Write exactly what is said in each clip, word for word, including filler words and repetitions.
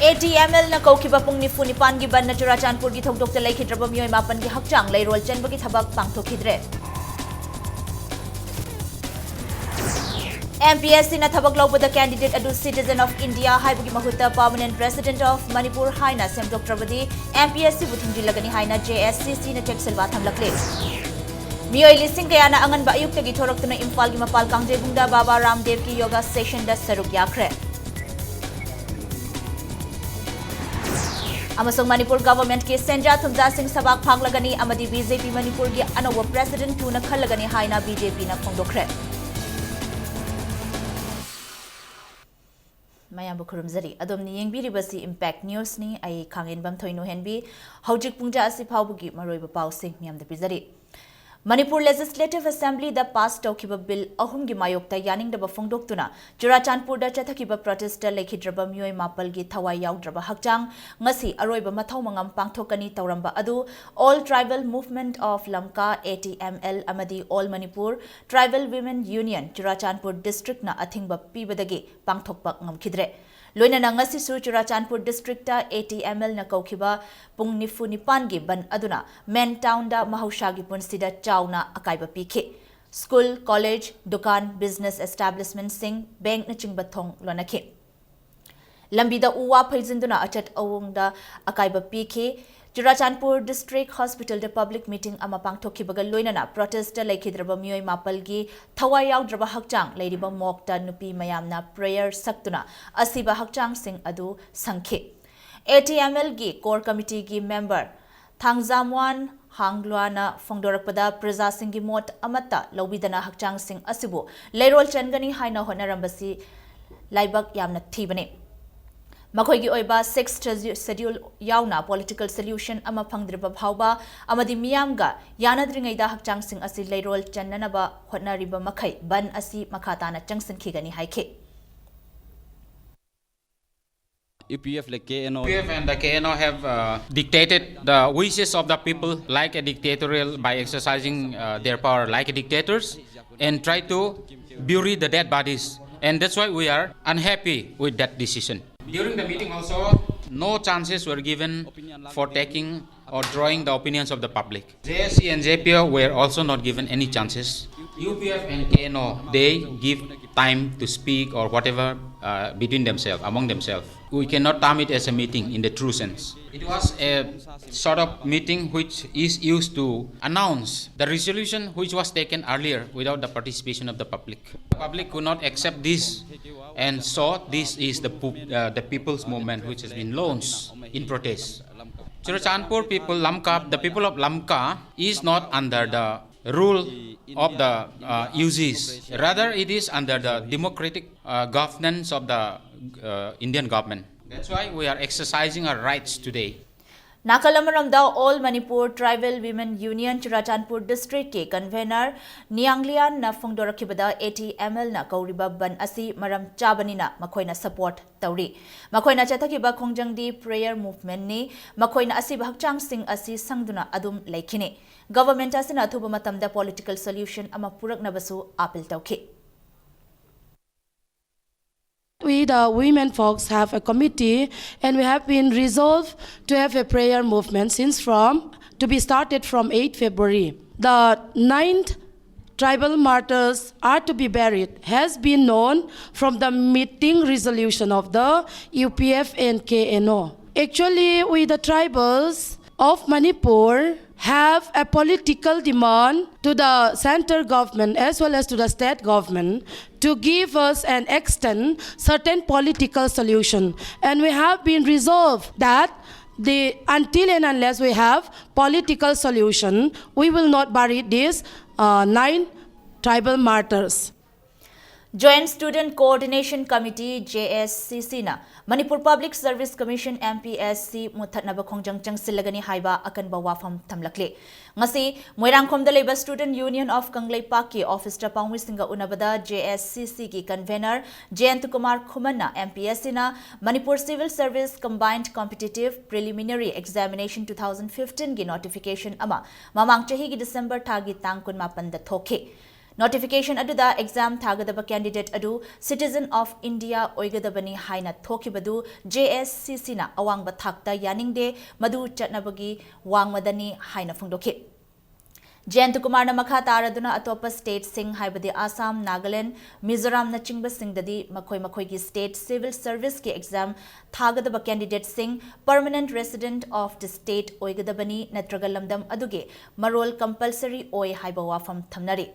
ATMLꯅ ꯀꯧꯈꯤꯕ ꯄꯨꯡ ꯅꯤꯐꯨ ꯅꯤꯄꯥꯟꯒꯤ ꯕꯟꯅ ꯆꯨꯔꯥꯆꯥꯟꯄꯨꯔꯒꯤ ꯊꯧꯗꯣꯛꯇ ꯂꯩꯈꯤꯗ꯭ꯔꯕ ꯃꯤꯑꯣꯏ ꯃꯥꯄꯟꯒꯤ ꯍꯛꯆꯥꯡ ꯂꯩꯔꯣꯜ ꯆꯟꯕꯒꯤ ꯊꯕꯛ ꯄꯥꯡꯊꯣꯛꯈꯤꯗ꯭ꯔꯦ꯫ MPSCꯅ ꯊꯕꯛ ꯂꯧꯕꯗ candidate ꯑꯗꯨ citizen of India ꯍꯥꯏꯕꯒꯤ ꯃꯍꯨꯠꯇ permanent resident of Manipur ꯍꯥꯏꯅ ꯁꯦꯝꯗꯣꯛꯇ꯭ꯔꯕꯗꯤ MPSCꯕꯨ ꯊꯤꯡꯖꯤꯜꯂꯒꯅꯤ ꯍꯥꯏꯅ JSCCꯅ ꯆꯦꯛꯁꯤꯜꯋꯥ ꯊꯝꯂꯛꯂꯤ꯫ ꯃꯤꯑꯣꯏ ꯂꯤꯁꯤꯡ ꯀꯌꯥꯅ ꯑꯉꯟꯕ ꯑꯌꯨꯛꯇꯒꯤ ꯊꯣꯔꯛꯇꯨꯅ ꯏꯝꯐꯥꯜꯒꯤ ꯃꯄꯥꯜ ꯀꯥꯡꯖꯩꯕꯨꯡꯗ ꯕꯥꯕꯥ ꯔꯥꯝꯗꯦꯕꯀꯤ ꯌꯣꯒꯥ ꯁꯦꯁꯟꯗ ꯁꯔꯨꯛ ꯌꯥꯈ꯭ꯔꯦ꯫ ꯑꯃꯁꯨꯡ ꯃꯅꯤꯄꯨꯔ ꯒꯚꯔꯟꯃꯦꯟꯠꯀꯤ ꯁꯦꯟꯖꯥ ꯊꯨꯝꯖꯥꯁꯤꯡ ꯁꯕꯥꯛ ꯐꯥꯛꯂꯒꯅꯤ ꯑꯃꯗꯤ BJP ꯃꯅꯤꯄꯨꯔꯒꯤ ꯑꯅꯧꯕ president ꯊꯨꯅ ꯈꯜꯂꯒꯅꯤ ꯍꯥꯏꯅ BJPꯅ ꯐꯣꯡꯗꯣꯛꯈ꯭ꯔꯦ꯫ ꯃꯌꯥꯝꯕꯨ ꯈꯨꯔꯨꯝꯖꯔꯤ꯫ ꯑꯗꯣꯝꯅ ꯌꯦꯡꯕꯤꯔꯤꯕꯁꯤ Impact Newsꯅꯤ꯫ ꯑꯩ ꯈꯥꯡꯉꯦꯟꯕꯝ ꯊꯣꯏꯅꯨ ꯍꯦꯟꯕꯤ꯫ ꯍꯧꯖꯤꯛ ꯄꯨꯡꯖꯥ ꯑꯁꯤ ꯐꯥꯎꯕꯒꯤ ꯃꯔꯨꯑꯣꯏꯕ ꯄꯥꯎꯁꯤꯡ ꯃꯤꯌꯥꯝꯗ ꯄꯤꯖꯔꯤ꯫ ꯃꯅꯤꯄꯨꯔ Legislative Assemblyꯗ pass ꯇꯧꯈꯤꯕ bill ꯑꯍꯨꯝꯒꯤ ꯃꯥꯌꯣꯛꯇ ꯌꯥꯅꯤꯡꯗꯕ ꯐꯣꯡꯗꯣꯛꯇꯨꯅ ꯆꯨꯔꯥꯆꯥꯟꯄꯨꯔꯗ ꯆꯠꯊꯈꯤꯕ protestꯇ ꯂꯩꯈꯤꯗ꯭ꯔꯕ ꯃꯤꯑꯣꯏ ꯃꯥꯄꯜꯒꯤ ꯊꯋꯥꯏ ꯌꯥꯎꯗ꯭ꯔꯕ ꯍꯛꯆꯥꯡ ꯉꯁꯤ ꯑꯔꯣꯏꯕ ꯃꯊꯧ ꯃꯉꯝ ꯄꯥꯡꯊꯣꯛꯀꯅꯤ ꯇꯧꯔꯝꯕ ꯑꯗꯨ All Tribal Movement of Lamka, ATML, ꯑꯃꯗꯤ All Manipur Tribal Women Union Churachandpur districtꯅ ꯑꯊꯤꯡꯕ ꯄꯤꯕꯗꯒꯤ ꯄꯥꯡꯊꯣꯛꯄ ꯉꯝꯈꯤꯗ꯭ꯔꯦ꯫ ꯂꯣꯏꯅꯅ ꯉꯁꯤꯁꯨ ꯆꯨꯔꯥꯆꯥꯟꯄꯨꯔ districtꯇ ATMLꯅ ꯀꯧꯈꯤꯕ ꯄꯨꯡ ꯅꯤꯐꯨ ꯅꯤꯄꯥꯟꯒꯤ ꯕꯟ ꯑꯗꯨꯅ main townꯗ ꯃꯍꯧꯁꯥꯒꯤ ꯄꯨꯟꯁꯤꯗ ꯆꯥꯎꯅ ꯑꯀꯥꯏꯕ ꯄꯤꯈꯤ꯫ School, college, ꯗꯨꯀꯥꯟ, business establishmentꯁꯤꯡ, bankꯅꯆꯤꯡꯕ ꯊꯣꯡ ꯂꯣꯟꯅꯈꯤ꯫ ꯂꯝꯕꯤꯗ ꯎ ꯋꯥ ꯐꯩꯖꯤꯟꯗꯨꯅ ꯑꯆꯠ ꯑꯋꯣꯡꯗ ꯑꯀꯥꯏꯕ ꯄꯤꯈꯤ꯫ ꯆꯨꯔꯥꯆꯥꯟꯄꯨꯔ District Hospitalꯗ public meeting ꯑꯃ ꯄꯥꯡꯊꯣꯛꯈꯤꯕꯒ ꯂꯣꯏꯅꯅ protestꯇ ꯂꯩꯈꯤꯗ꯭ꯔꯕ ꯃꯤꯑꯣꯏ ꯃꯥꯄꯜꯒꯤ ꯊꯋꯥꯏ ꯌꯥꯎꯗ꯭ꯔꯕ ꯍꯛꯆꯥꯡ ꯂꯩꯔꯤꯕ morgueꯇ ꯅꯨꯄꯤ ꯃꯌꯥꯝꯅ prayer ꯁꯛꯇꯨꯅ ꯑꯁꯤꯕ ꯍꯛꯆꯥꯡꯁꯤꯡ ꯑꯗꯨ ꯁꯪꯈꯤ꯫ ATMLꯒꯤ core committeeꯒꯤ member ꯊꯥꯡꯖꯥꯝꯋꯥꯟ ꯍꯥꯡꯂ꯭ꯋꯥꯅ ꯐꯣꯡꯗꯣꯔꯛꯄꯗ, ꯄ꯭ꯔꯖꯥꯁꯤꯡꯒꯤ ꯃꯣꯠ ꯑꯃꯠꯇ ꯂꯧꯕꯤꯗꯅ ꯍꯛꯆꯥꯡꯁꯤꯡ ꯑꯁꯤꯕꯨ ꯂꯩꯔꯣꯜ ꯆꯟꯒꯅꯤ ꯍꯥꯏꯅ ꯍꯣꯠꯅꯔꯝꯕꯁꯤ ꯂꯥꯏꯕꯛ ꯌꯥꯝꯅ ꯊꯤꯕꯅꯤ꯫ ꯃꯈꯣꯏꯒꯤ ꯑꯣꯏꯕ Sixth Schedule ꯌꯥꯎꯅ political solution ꯑꯃ ꯐꯪꯗ꯭ꯔꯤꯕ ꯐꯥꯎꯕ ꯑꯃꯗꯤ ꯃꯤꯌꯥꯝꯒ ꯌꯥꯅꯗ꯭ꯔꯤꯉꯩꯗ ꯍꯛꯆꯥꯡꯁꯤꯡ ꯑꯁꯤ ꯂꯩꯔꯣꯜ ꯆꯟꯅꯅꯕ ꯍꯣꯠꯅꯔꯤꯕ ꯃꯈꯩ ꯕꯟ ꯑꯁꯤ ꯃꯈꯥ ꯇꯥꯅ ꯆꯪꯁꯤꯟꯈꯤꯒꯅꯤ ꯍꯥꯏꯈꯤ꯫ UPF like KNO. UPF and the KNO have uh, dictated the wishes of the people like a dictatorial by exercising uh, their power like dictators and try to bury the dead bodies. And that's why we are unhappy with that decision. During the meeting also, no chances were given for taking or drawing the opinions of the public. J S C and J P O were also not given any chances. U P F and K N O, they give time to speak or whatever uh, between themselves, among themselves. We cannot term it as a meeting in the true sense. It was a sort of meeting which is used to announce the resolution which was taken earlier without the participation of the public. The public could not accept this and saw this is the, pu- uh, the people's movement which has been launched in protest. Churachandpur people, Lamka, the people of Lamka is not under the rule of the uh, U Gs. Rather, it is under the democratic uh, governance of the uh, Indian government. That's why we are exercising our rights today. ꯅꯥꯀꯜ ꯑꯃꯔꯣꯝꯗ, All Manipur Tribal Women Union Churachandpur District ꯀꯤ convener ꯅꯤꯌꯥꯡꯂꯤꯌꯥꯟꯅ ꯐꯣꯡꯗꯣꯔꯛꯈꯤꯕꯗ, A T M L ꯅ ꯀꯧꯔꯤꯕ ꯕꯟ ꯑꯁꯤ ꯃꯔꯝ ꯆꯥꯕꯅꯤꯅ ꯃꯈꯣꯏꯅ support ꯇꯧꯔꯤ꯫ ꯃꯈꯣꯏꯅ ꯆꯠꯊꯈꯤꯕ ꯈꯣꯡꯖꯪꯗꯤ prayer movement ꯅꯤ꯫ ꯃꯈꯣꯏꯅ ꯑꯁꯤꯕ ꯍꯛꯆꯥꯡꯁꯤꯡ ꯑꯁꯤ ꯁꯪꯗꯨꯅ ꯑꯗꯨꯝ ꯂꯩꯈꯤꯅꯤ꯫ Government ꯑꯁꯤꯅ ꯑꯊꯨꯕ ꯃꯇꯝꯗ political solution ꯑꯃ ꯄꯨꯔꯛꯅꯕꯁꯨ appeal ꯇꯧꯈꯤ꯫ We, the women folks, have a committee, and we have been resolved to have a prayer movement since from, to be started from eighth February. The ninth tribal martyrs are to be buried has been known from the meeting resolution of the U P F and K N O. Actually, we, the tribals of Manipur, have a political demand to the center government as well as to the state government to give us and extend certain political solution. And we have been resolved that the, until and unless we have political solution, we will not bury these uh, nine tribal martyrs. Joint Student Coordination Committee, J S C C, ꯅ Manipur Public Service Commission, M P S C, ꯃꯨꯠꯊꯠꯅꯕ ꯈꯣꯡꯖꯪ ꯆꯪꯁꯤꯜꯂꯒꯅꯤ ꯍꯥꯏꯕ ꯑꯀꯟꯕ ꯋꯥꯐꯝ ꯊꯝꯂꯛꯂꯤ꯫ ꯉꯁꯤ ꯃꯣꯏꯔꯥꯡꯈꯣꯝꯗ ꯂꯩꯕ Student Union of ꯀꯪꯂꯩꯄꯥꯛꯀꯤ office ꯇ ꯄꯥꯎꯃꯤꯁꯤꯡꯒ ꯎꯅꯕꯗ, J S C C ꯒꯤ convener ꯖꯌꯟꯇ Kumar ꯈꯨꯃꯟꯅ M P S C ꯅ Manipur Civil Service Combined Competitive Preliminary Examination two thousand fifteen ꯒꯤ notification ꯑꯃ ꯃꯃꯥꯡ ꯆꯍꯤꯒꯤ December ꯊꯥꯒꯤ ꯇꯥꯡ ꯀꯨꯟꯃꯥꯄꯟꯗ ꯊꯣꯛꯈꯤ꯫ Notification ꯑꯗꯨꯗ exam ꯊꯥꯒꯗꯕ candidate ꯑꯗꯨ citizen of India ꯑꯣꯏꯒꯗꯕꯅꯤ ꯍꯥꯏꯅ ꯊꯣꯛꯈꯤꯕꯗꯨ J S C C ꯅ ꯑꯋꯥꯡꯕ ꯊꯥꯛꯇ ꯌꯥꯅꯤꯡꯗꯦ, ꯃꯗꯨ ꯆꯠꯅꯕꯒꯤ ꯋꯥꯡꯃꯗꯅꯤ ꯍꯥꯏꯅ ꯐꯣꯡꯗꯣꯛꯈꯤ꯫ ꯖꯌꯟꯇ ꯀꯨꯃꯥꯔꯅ ꯃꯈꯥ ꯇꯥꯔꯗꯨꯅ ꯑꯇꯣꯞꯄ state ꯁꯤꯡ ꯍꯥꯏꯕꯗꯤ ꯑꯁꯥꯝ, ꯅꯥꯒꯥꯂꯦꯟꯗ, ꯃꯤꯖꯣꯔꯥꯝꯅꯆꯤꯡꯕꯁꯤꯡꯗꯗꯤ ꯃꯈꯣꯏ ꯃꯈꯣꯏꯒꯤ state civil service ꯀꯤ exam ꯊꯥꯒꯗꯕ candidate ꯁꯤꯡ permanent resident of the state ꯑꯣꯏꯒꯗꯕꯅꯤ ꯅꯠꯇ꯭ꯔꯒ ꯂꯝꯗꯝ ꯑꯗꯨꯒꯤ ꯃꯔꯣꯜ compulsory ꯑꯣꯏ ꯍꯥꯏꯕ ꯋꯥꯐꯝ ꯊꯝꯅꯔꯤ꯫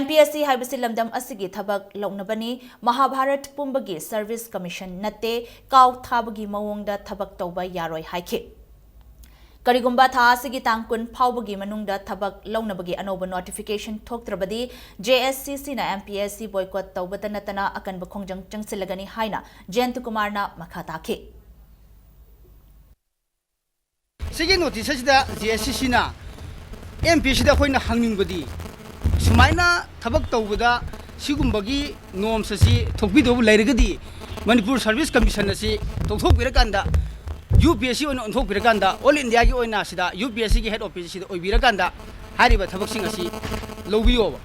M P S C ꯍꯥꯏꯕꯁꯤ ꯂꯝꯗꯝ ꯑꯁꯤꯒꯤ ꯊꯕꯛ ꯂꯧꯅꯕꯅꯤ, ꯃꯍꯥꯚꯥꯔꯠ ꯄꯨꯝꯕꯒꯤ service commission ꯅꯠꯇꯦ, ꯀꯥꯎ ꯊꯥꯕꯒꯤ ꯃꯑꯣꯡꯗ ꯊꯕꯛ ꯇꯧꯕ ꯌꯥꯔꯣꯏ ꯍꯥꯏꯈꯤ꯫ ꯀꯔꯤꯒꯨꯝꯕ ꯊꯥ ꯑꯁꯤꯒꯤ ꯇꯥꯡ ꯀꯨꯟ ꯐꯥꯎꯕꯒꯤ ꯃꯅꯨꯡꯗ ꯊꯕꯛ ꯂꯧꯅꯕꯒꯤ ꯑꯅꯧꯕ notification ꯊꯣꯛꯇ꯭ꯔꯕꯗꯤ J S C C ꯅ M P S C boycott ꯇꯧꯕꯇ ꯅꯠꯇꯅ ꯑꯀꯟꯕ ꯈꯣꯡꯖꯪ ꯆꯪꯁꯤꯜꯂꯒꯅꯤ ꯍꯥꯏꯅ ꯖꯌꯟꯇ ꯀꯨꯃꯥꯔꯅ ꯃꯈꯥ ꯇꯥꯈꯤ꯫ ꯁꯤꯒꯤ notice ꯑꯁꯤꯗ J S C C ꯅ M P S C ꯗ ꯑꯩꯈꯣꯏꯅ ꯍꯪꯅꯤꯡꯕꯗꯤ, ꯁꯨꯃꯥꯏꯅ ꯊꯕꯛ ꯇꯧꯕꯗ ꯁꯤꯒꯨꯝꯕꯒꯤ norms ꯑꯁꯤ ꯊꯣꯛꯄꯤꯗꯧꯕ ꯂꯩꯔꯒꯗꯤ, ꯃꯅꯤꯄꯨꯔ Service Commission ꯑꯁꯤ ꯇꯧꯊꯣꯛꯄꯤꯔꯀꯥꯟꯗ, U P S C ꯑꯣꯏꯅ ꯑꯣꯟꯊꯣꯛꯄꯤꯔꯀꯥꯟꯗ, all India ꯒꯤ ꯑꯣꯏꯅ ꯁꯤꯗ U P S C ꯒꯤ head office ꯁꯤꯗ ꯑꯣꯏꯕꯤꯔꯀꯥꯟꯗ, ꯍꯥꯏꯔꯤꯕ ꯊꯕꯛꯁꯤꯡ ꯑꯁꯤ ꯂꯧꯕꯤꯌꯣꯕ꯫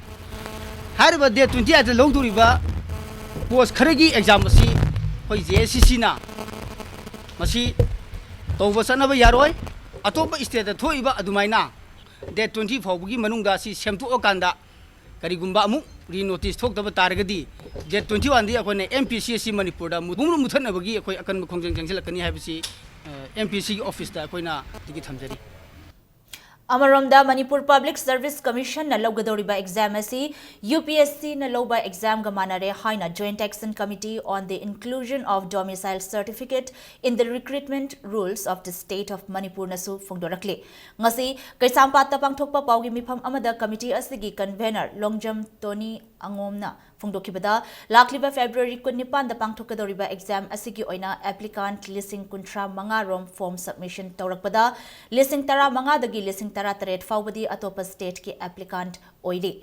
ꯍꯥꯏꯔꯤꯕ date twenty eight ꯇ ꯂꯧꯗꯣꯔꯤꯕ post ꯈꯔꯒꯤ exam ꯑꯁꯤ ꯑꯩꯈꯣꯏ J S C C ꯅ ꯃꯁꯤ ꯇꯧꯕ ꯆꯠꯅꯕ ꯌꯥꯔꯣꯏ꯫ ꯑꯇꯣꯞꯄ state ꯇ ꯊꯣꯛꯏꯕ ꯑꯗꯨꯃꯥꯏꯅ date twenty ꯐꯥꯎꯕꯒꯤ ꯃꯅꯨꯡꯗ ꯁꯤ ꯁꯦꯝꯗꯣꯛꯑꯀꯥꯟꯗ, ꯀꯔꯤꯒꯨꯝꯕ ꯑꯃꯨꯛ re notice ꯊꯣꯛꯇꯕ ꯇꯥꯔꯒꯗꯤ, date twenty one ꯗꯤ ꯑꯩꯈꯣꯏꯅ M P S C ꯑꯁꯤ ꯃꯅꯤꯄꯨꯔꯗ ꯃꯨ-, ꯄꯨꯡꯃꯨ-, ꯃꯨꯊꯠꯅꯕꯒꯤ ꯑꯩꯈꯣꯏ ꯑꯀꯟꯕ ꯈꯣꯡꯖꯪ ꯆꯪꯁꯤꯜꯂꯛꯀꯅꯤ ꯍꯥꯏꯕꯁꯤ, ꯑ, M P S C ꯒꯤ office ꯇ ꯑꯩꯈꯣꯏꯅ ꯁꯤꯒꯤ ꯊꯝꯖꯔꯤ꯫ ꯑꯃꯔꯣꯝꯗ, ꯃꯅꯤꯄꯨꯔ Public Service Commission ꯅ ꯂꯧꯒꯗꯧꯔꯤꯕ exam ꯑꯁꯤ U P S C ꯅ ꯂꯧꯕ exam ꯒ ꯃꯥꯟꯅꯔꯦ ꯍꯥꯏꯅ Joint Action Committee on the Inclusion of Domicile Certificate in the Recruitment Rules of the State of Manipur ꯅꯁꯨ ꯐꯣꯡꯗꯣꯔꯛꯂꯤ꯫ ꯉꯁꯤ ꯀꯩꯁꯥꯝꯄꯥꯠꯇ ꯄꯥꯡꯊꯣꯛꯄ ꯄꯥꯎꯒꯤ ꯃꯤꯐꯝ ꯑꯃꯗ committee ꯑꯁꯤꯒꯤ convener ꯂꯣꯡꯖꯝ ꯇꯣꯅꯤ ꯑꯉꯣꯝꯅ ꯐꯣꯡꯗꯣꯛꯈꯤꯕꯗ, ꯂꯥꯛꯂꯤꯕ February ꯀꯨꯟꯅꯤꯄꯥꯟꯗ ꯄꯥꯡꯊꯣꯛꯀꯗꯧꯔꯤꯕ exam ꯑꯁꯤꯒꯤ ꯑꯣꯏꯅ applicant ꯂꯤꯁꯤꯡ ꯀꯨꯟꯊ꯭ꯔꯥ ꯃꯉꯥ ꯔꯣꯝ form submission ꯇꯧꯔꯛꯄꯗ, ꯂꯤꯁꯤꯡ ꯇꯔꯥꯃꯉꯥꯗꯒꯤ ꯂꯤꯁꯤꯡ ꯇꯔꯥꯇꯔꯦꯠ ꯐꯥꯎꯕꯗꯤ ꯑꯇꯣꯞꯄ state ꯀꯤ applicant ꯑꯣꯏꯔꯤ꯫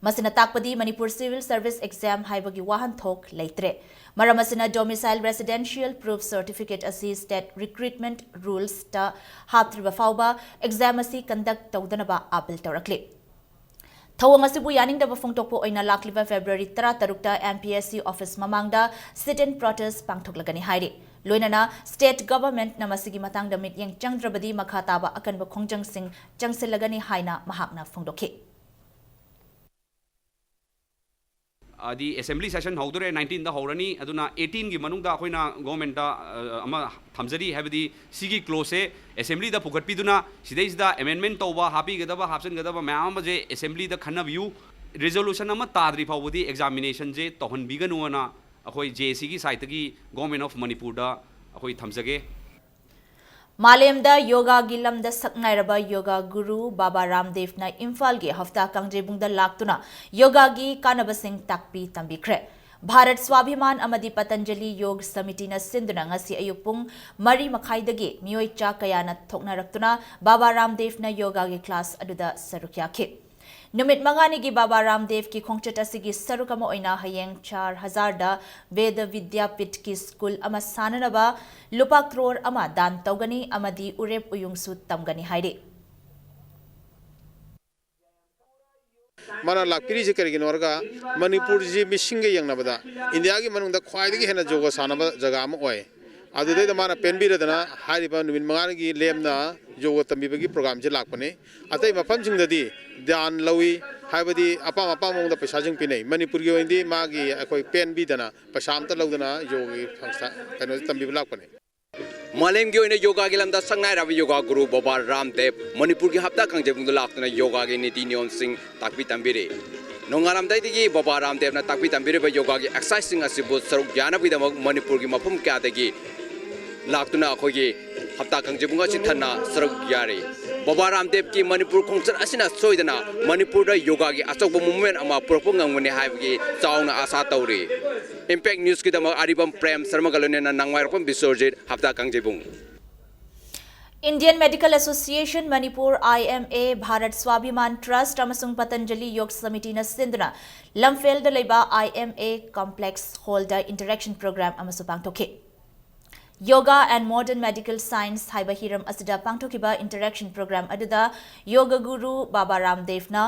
ꯃꯁꯤꯅ ꯇꯥꯛꯄꯗꯤ ꯃꯅꯤꯄꯨꯔ Civil Service Exam ꯍꯥꯏꯕꯒꯤ ꯋꯥꯍꯟꯊꯣꯛ ꯂꯩꯇ꯭ꯔꯦ꯫ ꯃꯔꯝ ꯑꯁꯤꯅ, Domicile Residential Proof Certificate ꯑꯁꯤ State Recruitment Rules ꯇ ꯍꯥꯞꯇ꯭ꯔꯤꯕ ꯐꯥꯎꯕ exam ꯑꯁꯤ conduct ꯇꯧꯗꯅꯕ appeal ꯇꯧꯔꯛꯂꯤ꯫ ꯊꯧꯑꯣꯡ ꯑꯁꯤꯕꯨ ꯌꯥꯅꯤꯡꯗꯕ ꯐꯣꯡꯗꯣꯛꯄ ꯑꯣꯏꯅ ꯂꯥꯛꯂꯤꯕ February ꯇꯔꯥꯇꯔꯨꯛꯇ M P S C office ꯃꯃꯥꯡꯗ sit-in protest ꯄꯥꯡꯊꯣꯛꯂꯒꯅꯤ ꯍꯥꯏꯔꯤ꯫ ꯂꯣꯏꯅꯅ state government-ꯅ ꯃꯁꯤꯒꯤ ꯃꯇꯥꯡꯗ ꯃꯤꯠꯌꯦꯡ ꯆꯪꯗ꯭ꯔꯕꯗꯤ ꯃꯈꯥ ꯇꯥꯕ ꯑꯀꯟꯕ ꯈꯣꯡꯖꯪꯁꯤꯡ ꯆꯪꯁꯤꯜꯂꯒꯅꯤ ꯍꯥꯏꯅ ꯃꯍꯥꯛꯅ ꯐꯣꯡꯗꯣꯛꯈꯤ꯫ ꯑꯗꯤ assembly session ꯍꯧꯗꯣꯔꯦ, nineteenꯗ ꯍꯧꯔꯅꯤ꯫ ꯑꯗꯨꯅ eighteenꯒꯤ ꯃꯅꯨꯡꯗ ꯑꯩꯈꯣꯏꯅ government-ꯇ ꯑꯃ ꯊꯝꯖꯔꯤ, ꯍꯥꯏꯕꯗꯤ ꯁꯤꯒꯤ clauseꯁꯦ assemblyꯗ ꯄꯨꯈꯠꯄꯤꯗꯨꯅ ꯁꯤꯗꯩꯁꯤꯗ amendment ꯇꯧꯕ, ꯍꯥꯞꯄꯤꯒꯗꯕ ꯍꯥꯞꯆꯤꯟꯒꯗꯕ ꯃꯌꯥꯝ ꯑꯃꯁꯦ assemblyꯗ ꯈꯟꯅꯕꯤꯌꯨ꯫ Resolution ꯑꯃ ꯇꯥꯗ꯭ꯔꯤ ꯐꯥꯎꯕꯗꯤ examinationꯁꯦ ꯇꯧꯍꯟꯕꯤꯒꯅꯨꯅ ꯑꯩꯈꯣꯏ J A Cꯒꯤ side-ꯇꯒꯤ Government of Manipurꯗ ꯑꯩꯈꯣꯏ ꯊꯝꯖꯒꯦ꯫ ꯃꯥꯂꯦꯝꯗ ꯌꯣꯒꯥꯒꯤ ꯂꯝꯗ ꯁꯛ ꯅꯥꯏꯔꯕ ꯌꯣꯒꯥ ꯒꯨꯔꯨ ꯕꯥꯕꯥ ꯔꯥꯝꯗꯦꯕꯅ ꯏꯝꯐꯥꯜꯒꯤ ꯍꯞꯇꯥ ꯀꯥꯡꯖꯩꯕꯨꯡꯗ ꯂꯥꯛꯇꯨꯅ ꯌꯣꯒꯥꯒꯤ ꯀꯥꯟꯅꯕꯁꯤꯡ ꯇꯥꯛꯄꯤ ꯇꯝꯕꯤꯈ꯭ꯔꯦ꯫ ꯚꯥꯔꯠ ꯁ꯭ꯋꯥꯚꯤꯃꯥꯟ ꯑꯃꯗꯤ ꯄꯇꯟꯖꯂꯤ ꯌꯣꯒ ꯁꯃꯤꯇꯤꯅ ꯁꯤꯟꯗꯨꯅ ꯉꯁꯤ ꯑꯌꯨꯛ ꯄꯨꯡ ꯃꯔꯤ ꯃꯈꯥꯏꯗꯒꯤ ꯃꯤꯑꯣꯏ ꯆꯥ ꯀꯌꯥꯅ ꯊꯣꯛꯅꯔꯛꯇꯨꯅ ꯕꯥꯕꯥ ꯔꯥꯝꯗꯦꯕꯅ ꯌꯣꯒꯥꯒꯤ class ꯑꯗꯨꯗ ꯁꯔꯨꯛ ꯌꯥꯈꯤ꯫ ꯅꯨꯃꯤꯠ ꯃꯉꯥꯅꯤꯒꯤ ꯕꯥꯕꯥ ꯔꯥꯝꯗꯦꯕꯀꯤ ꯈꯣꯡꯆꯠ ꯑꯁꯤꯒꯤ ꯁꯔꯨꯛ ꯑꯃ ꯑꯣꯏꯅ ꯍꯌꯦꯡ ꯆꯥꯔ ꯍꯖꯥꯔꯗ ꯚꯦꯗ ꯚꯤꯗ꯭ꯌꯥꯄꯤꯊꯀꯤ ꯁ꯭ꯀꯨꯜ ꯑꯃ ꯁꯥꯅꯅꯕ ꯂꯨꯄꯥ ꯀ꯭ꯔꯣꯔ ꯑꯃ ꯗꯥꯟ ꯇꯧꯒꯅꯤ ꯑꯃꯗꯤ ꯎꯔꯦꯞ ꯎꯌꯨꯡꯁꯨ ꯇꯝꯒꯅꯤ ꯍꯥꯏꯔꯤ꯫ ꯃꯥꯅ ꯂꯥꯛꯄꯤꯔꯤꯁꯤ ꯀꯔꯤꯒꯤꯅꯣ ꯍꯥꯏꯔꯒ, ꯃꯅꯤꯄꯨꯔꯁꯤ ꯃꯤꯁꯤꯡꯒ ꯌꯦꯡꯅꯕꯗ ꯏꯟꯗꯤꯌꯥꯒꯤ ꯃꯅꯨꯡꯗ ꯈ꯭ꯋꯥꯏꯗꯒꯤ ꯍꯦꯟꯅ ꯌꯣꯒ ꯁꯥꯟꯅꯕ ꯖꯒꯥ ꯑꯃ ꯑꯣꯏ꯫ ꯑꯗꯨꯗꯩꯗ ꯃꯥꯅ ꯄꯦꯟꯕꯤꯔꯗꯅ ꯍꯥꯏꯔꯤꯕ ꯅꯨꯃꯤꯠ ꯃꯉꯥꯅꯤꯒꯤ ꯂꯦꯝꯅ ꯌꯣꯒ ꯇꯝꯕꯤꯕꯒꯤ programꯁꯦ ꯂꯥꯛꯄꯅꯤ꯫ ꯑꯇꯩ ꯃꯐꯝꯁꯤꯡꯗꯗꯤ ꯗꯥꯟ ꯂꯧꯏ, ꯍꯥꯏꯕꯗꯤ ꯑꯄꯥꯝ ꯑꯄꯥꯝꯕ ꯃꯑꯣꯡꯗ ꯄꯩꯁꯥꯁꯤꯡ ꯄꯤꯅꯩ꯫ ꯃꯅꯤꯄꯨꯔꯒꯤ ꯑꯣꯏꯅꯗꯤ ꯃꯥꯒꯤ ꯑꯩꯈꯣꯏ ꯄꯦꯟꯕꯤꯗꯅ ꯄꯩꯁꯥ ꯑꯝꯇ ꯂꯧꯗꯅ ꯌꯣꯒꯒꯤ ꯀꯩꯅꯣꯁꯦ ꯇꯝꯕꯤꯕ ꯂꯥꯛꯄꯅꯤ꯫ ꯃꯥꯂꯦꯝꯒꯤ ꯑꯣꯏꯅ ꯌꯣꯒꯥꯒꯤ ꯂꯝꯗ ꯁꯛ ꯅꯥꯏꯔꯕ ꯌꯣꯒꯥ ꯒꯨꯔꯨ ꯕꯕꯥ ꯔꯥꯝꯗꯦꯕ ꯃꯅꯤꯄꯨꯔꯒꯤ ꯍꯞꯇꯥ ꯀꯥꯡꯖꯩꯕꯨꯡꯗ ꯂꯥꯛꯇꯨꯅ ꯌꯣꯒꯥꯒꯤ ꯅꯤꯇꯤ ꯅꯤꯌꯣꯝꯁꯤꯡ ꯇꯥꯛꯄꯤ ꯇꯝꯕꯤꯔꯤ꯫ ꯅꯣꯡꯉꯥꯂꯝꯗꯥꯏꯗꯒꯤ ꯕꯕꯥ ꯔꯥꯝꯗꯦꯕꯅ ꯇꯥꯛꯄꯤ ꯇꯝꯕꯤꯔꯤꯕ ꯌꯣꯒꯥꯒꯤ exerciseꯁꯤꯡ ꯑꯁꯤꯕꯨ ꯁꯔꯨꯛ ꯌꯥꯅꯕꯒꯤꯗꯃꯛ ꯃꯅꯤꯄꯨꯔꯒꯤ ꯃꯐꯝ ꯀꯌꯥꯗꯒꯤ ꯂꯥꯛꯇꯨꯅ ꯑꯩꯈꯣꯏꯒꯤ ꯍꯞꯇꯥ ꯀꯥꯡꯖꯩꯕꯨꯡ ꯑꯁꯤ ꯊꯟꯅ ꯁꯔꯨꯛ ꯌꯥꯔꯤ꯫ ꯕꯕꯥ ꯔꯥꯝꯗꯦꯕꯀꯤ ꯃꯅꯤꯄꯨꯔ ꯈꯣꯡꯆꯠ ꯑꯁꯤꯅ ꯁꯣꯏꯗꯅ ꯃꯅꯤꯄꯨꯔꯗ ꯌꯣꯒꯥꯒꯤ ꯑꯆꯧꯕ movement ꯑꯃ ꯄꯨꯔꯛꯄ ꯉꯝꯒꯅꯤ ꯍꯥꯏꯕꯒꯤ ꯆꯥꯎꯅ ꯑꯥꯁꯥ ꯇꯧꯔꯤ꯫ Impact Newsꯀꯤꯗꯃꯛ ꯑꯔꯤꯕꯝ ꯄ꯭ꯔꯦꯝ ꯁꯔꯃꯒ ꯂꯣꯏꯅꯅ ꯅꯪꯋꯥꯏꯔꯣꯛꯄꯝ ꯕꯤꯁ꯭ꯋꯔꯖꯤꯠ, ꯍꯞꯇꯥ ꯀꯥꯡꯖꯩꯕꯨꯡ꯫ Indian Medical Association Manipur, I M A, Bharat ꯁ꯭ꯋꯥꯚꯤꯃꯥꯟ Trust ꯑꯃꯁꯨꯡ ꯄꯇꯟꯖꯂꯤ ꯌꯣꯒ ꯁꯃꯤꯇꯤꯅ ꯁꯤꯟꯗꯨꯅ ꯂꯝꯐꯦꯜꯗ ꯂꯩꯕ I M A complex hallꯗ interaction program ꯑꯃꯁꯨ ꯄꯥꯡꯊꯣꯛꯈꯤ꯫ Yoga and Modern Medical Science ꯍꯥꯏꯕ ꯍꯤꯔꯝ ꯑꯁꯤꯗ ꯄꯥꯡꯊꯣꯛꯈꯤꯕ interaction program ꯑꯗꯨꯗ ꯌꯣꯒ ꯒꯨꯔꯨ ꯕꯥꯕꯥ ꯔꯥꯝꯗꯦꯕꯅ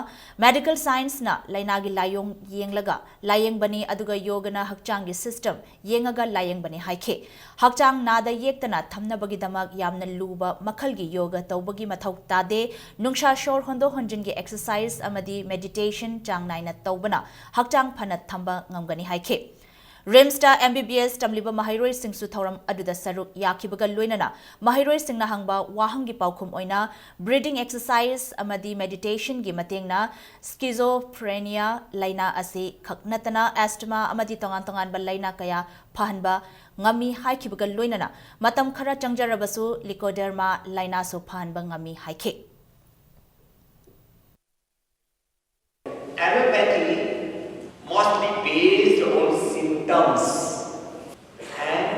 medical scienceꯅ ꯂꯥꯏꯅꯥꯒꯤ ꯂꯥꯏꯑꯣꯡ ꯌꯦꯡꯂꯒ ꯂꯥꯏꯌꯦꯡꯕꯅꯤ, ꯑꯗꯨꯒ ꯌꯣꯒꯅ ꯍꯛꯆꯥꯡꯒꯤ system ꯌꯦꯡꯉꯒ ꯂꯥꯏꯌꯦꯡꯕꯅꯤ ꯍꯥꯏꯈꯤ꯫ ꯍꯛꯆꯥꯡ ꯅꯥꯗ ꯌꯦꯛꯇꯅ ꯊꯝꯅꯕꯒꯤꯗꯃꯛ ꯌꯥꯝꯅ ꯂꯨꯕ ꯃꯈꯜꯒꯤ ꯌꯣꯒ ꯇꯧꯕꯒꯤ ꯃꯊꯧ ꯇꯥꯗꯦ꯫ ꯅꯨꯡꯁꯥ ꯁꯣꯔ ꯍꯣꯟꯗꯣꯛ ꯍꯣꯟꯖꯤꯟꯒꯤ exercise ꯑꯃꯗꯤ meditation ꯆꯥꯡ ꯅꯥꯏꯅ ꯇꯧꯕꯅ ꯍꯛꯆꯥꯡ ꯐꯅ ꯊꯝꯕ ꯉꯝꯒꯅꯤ ꯍꯥꯏꯈꯤ꯫ ꯔꯤꯝꯁꯇ M B B S ꯇꯝꯂꯤꯕ ꯃꯍꯩꯔꯣꯏꯁꯤꯡꯁꯨ ꯊꯧꯔꯝ ꯑꯗꯨꯗ ꯁꯔꯨꯛ ꯌꯥꯈꯤꯕꯒ ꯂꯣꯏꯅꯅ ꯃꯍꯩꯔꯣꯏꯁꯤꯡꯅ ꯍꯪꯕ ꯋꯥꯍꯪꯒꯤ ꯄꯥꯎꯈꯨꯝ ꯑꯣꯏꯅ breathing exercise ꯑꯃꯗꯤ meditationꯒꯤ ꯃꯇꯦꯡꯅ schizophrenia ꯂꯥꯏꯅꯥ ꯑꯁꯤ ꯈꯛ ꯅꯠꯇꯅ asthma ꯑꯃꯗꯤ ꯇꯣꯉꯥꯟ ꯇꯣꯉꯥꯟꯕ ꯂꯥꯏꯅꯥ ꯀꯌꯥ ꯐꯍꯟꯕ ꯉꯝꯃꯤ ꯍꯥꯏꯈꯤꯕꯒ ꯂꯣꯏꯅꯅ ꯃꯇꯝ ꯈꯔ ꯆꯪꯖꯔꯕꯁꯨ leukoderma ꯂꯥꯏꯅꯥꯁꯨ ꯐꯍꯟꯕ ꯉꯝꯃꯤ ꯍꯥꯏꯈꯤ꯫ Allopathy mostly based on symptoms and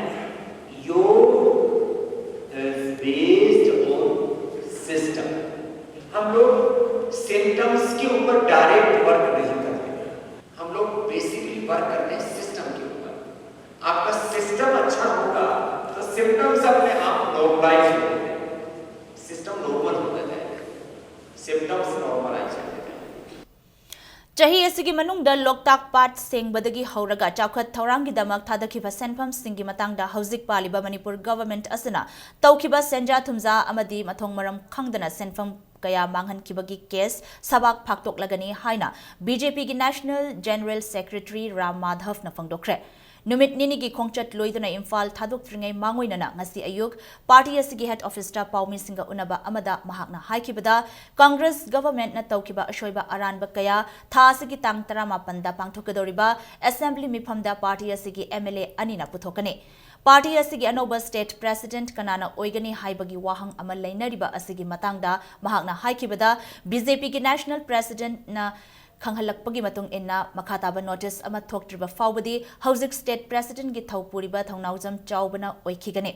yoga is based on system. हम लोग symptoms के ऊपर direct work नहीं करते, हम लोग basically work करते हैं system के ऊपर। आपका system अच्छा होगा तो symptoms अपने आप normalize हो जाएंगे, system normal होता जाएगा, symptoms normalize हो जाएगा। ꯆꯍꯤ ꯑꯁꯤꯒꯤ ꯃꯅꯨꯡꯗ ꯂꯣꯛꯇꯥꯛ ꯄꯥꯠ ꯁꯦꯡꯕꯗꯒꯤ ꯍꯧꯔꯒ ꯆꯥꯎꯈꯠ ꯊꯧꯔꯥꯡꯒꯤꯗꯃꯛ ꯊꯥꯗꯈꯤꯕ ꯁꯦꯟꯐꯝꯁꯤꯡꯒꯤ ꯃꯇꯥꯡꯗ ꯍꯧꯖꯤꯛ ꯄꯥꯜꯂꯤꯕ ꯃꯅꯤꯄꯨꯔ government ꯑꯁꯤꯅ ꯇꯧꯈꯤꯕ ꯁꯦꯟꯖꯥ ꯊꯨꯝꯖꯥ ꯑꯃꯗꯤ ꯃꯊꯣꯡ ꯃꯔꯝ ꯈꯪꯗꯅ ꯁꯦꯟꯐꯝ ꯀꯌꯥ ꯃꯥꯡꯍꯟꯈꯤꯕꯒꯤ case ꯁꯕꯥꯛ ꯐꯥꯛꯇꯣꯛꯂꯒꯅꯤ ꯍꯥꯏꯅ B J Pꯒꯤ National General Secretary Ram ꯃꯥꯙꯕꯅ ꯐꯣꯡꯗꯣꯛꯈ꯭ꯔꯦ꯫ ꯅꯨꯃꯤꯠ ꯅꯤꯅꯤꯒꯤ ꯈꯣꯡꯆꯠ ꯂꯣꯏꯗꯨꯅ ꯏꯝꯐꯥꯜ ꯊꯥꯗꯣꯛꯇ꯭ꯔꯤꯉꯩ ꯃꯥꯡꯑꯣꯏꯅꯅ ꯉꯁꯤ ꯑꯌꯨꯛ party ꯑꯁꯤꯒꯤ head officeꯇ ꯄꯥꯎꯃꯤꯁꯤꯡꯒ ꯎꯅꯕ ꯑꯃꯗ ꯃꯍꯥꯛꯅ ꯍꯥꯏꯈꯤꯕꯗ, Congress governmentꯅ ꯇꯧꯈꯤꯕ ꯑꯁꯣꯏꯕ ꯑꯔꯥꯟꯕ ꯀꯌꯥ ꯊꯥ ꯑꯁꯤꯒꯤ ꯇꯥꯡ ꯇꯔꯥꯃꯥꯄꯟꯗ ꯄꯥꯡꯊꯣꯛꯀꯗꯧꯔꯤꯕ assembly ꯃꯤꯐꯝꯗ party ꯑꯁꯤꯒꯤ M L A ꯑꯅꯤꯅ ꯄꯨꯊꯣꯛꯀꯅꯤ꯫ Party ꯑꯁꯤꯒꯤ ꯑꯅꯧꯕ state president ꯀꯅꯥꯅ ꯑꯣꯏꯒꯅꯤ ꯍꯥꯏꯕꯒꯤ ꯋꯥꯍꯪ ꯑꯃ ꯂꯩꯅꯔꯤꯕ ꯑꯁꯤꯒꯤ ꯃꯇꯥꯡꯗ ꯃꯍꯥꯛꯅ ꯍꯥꯏꯈꯤꯕꯗ, B J Pꯒꯤ National Presidentꯅ ꯈꯪꯍꯜꯂꯛꯄꯒꯤ ꯃꯇꯨꯡ ꯏꯟꯅ ꯃꯈꯥ ꯇꯥꯕ notice ꯑꯃ ꯊꯣꯛꯇ꯭ꯔꯤꯕ ꯐꯥꯎꯕꯗꯤ ꯍꯧꯖꯤꯛ state presidentꯒꯤ ꯊꯧ ꯄꯨꯔꯤꯕ ꯊꯧꯅꯥꯎꯖꯝ ꯆꯥꯎꯕꯅ ꯑꯣꯏꯈꯤꯒꯅꯤ꯫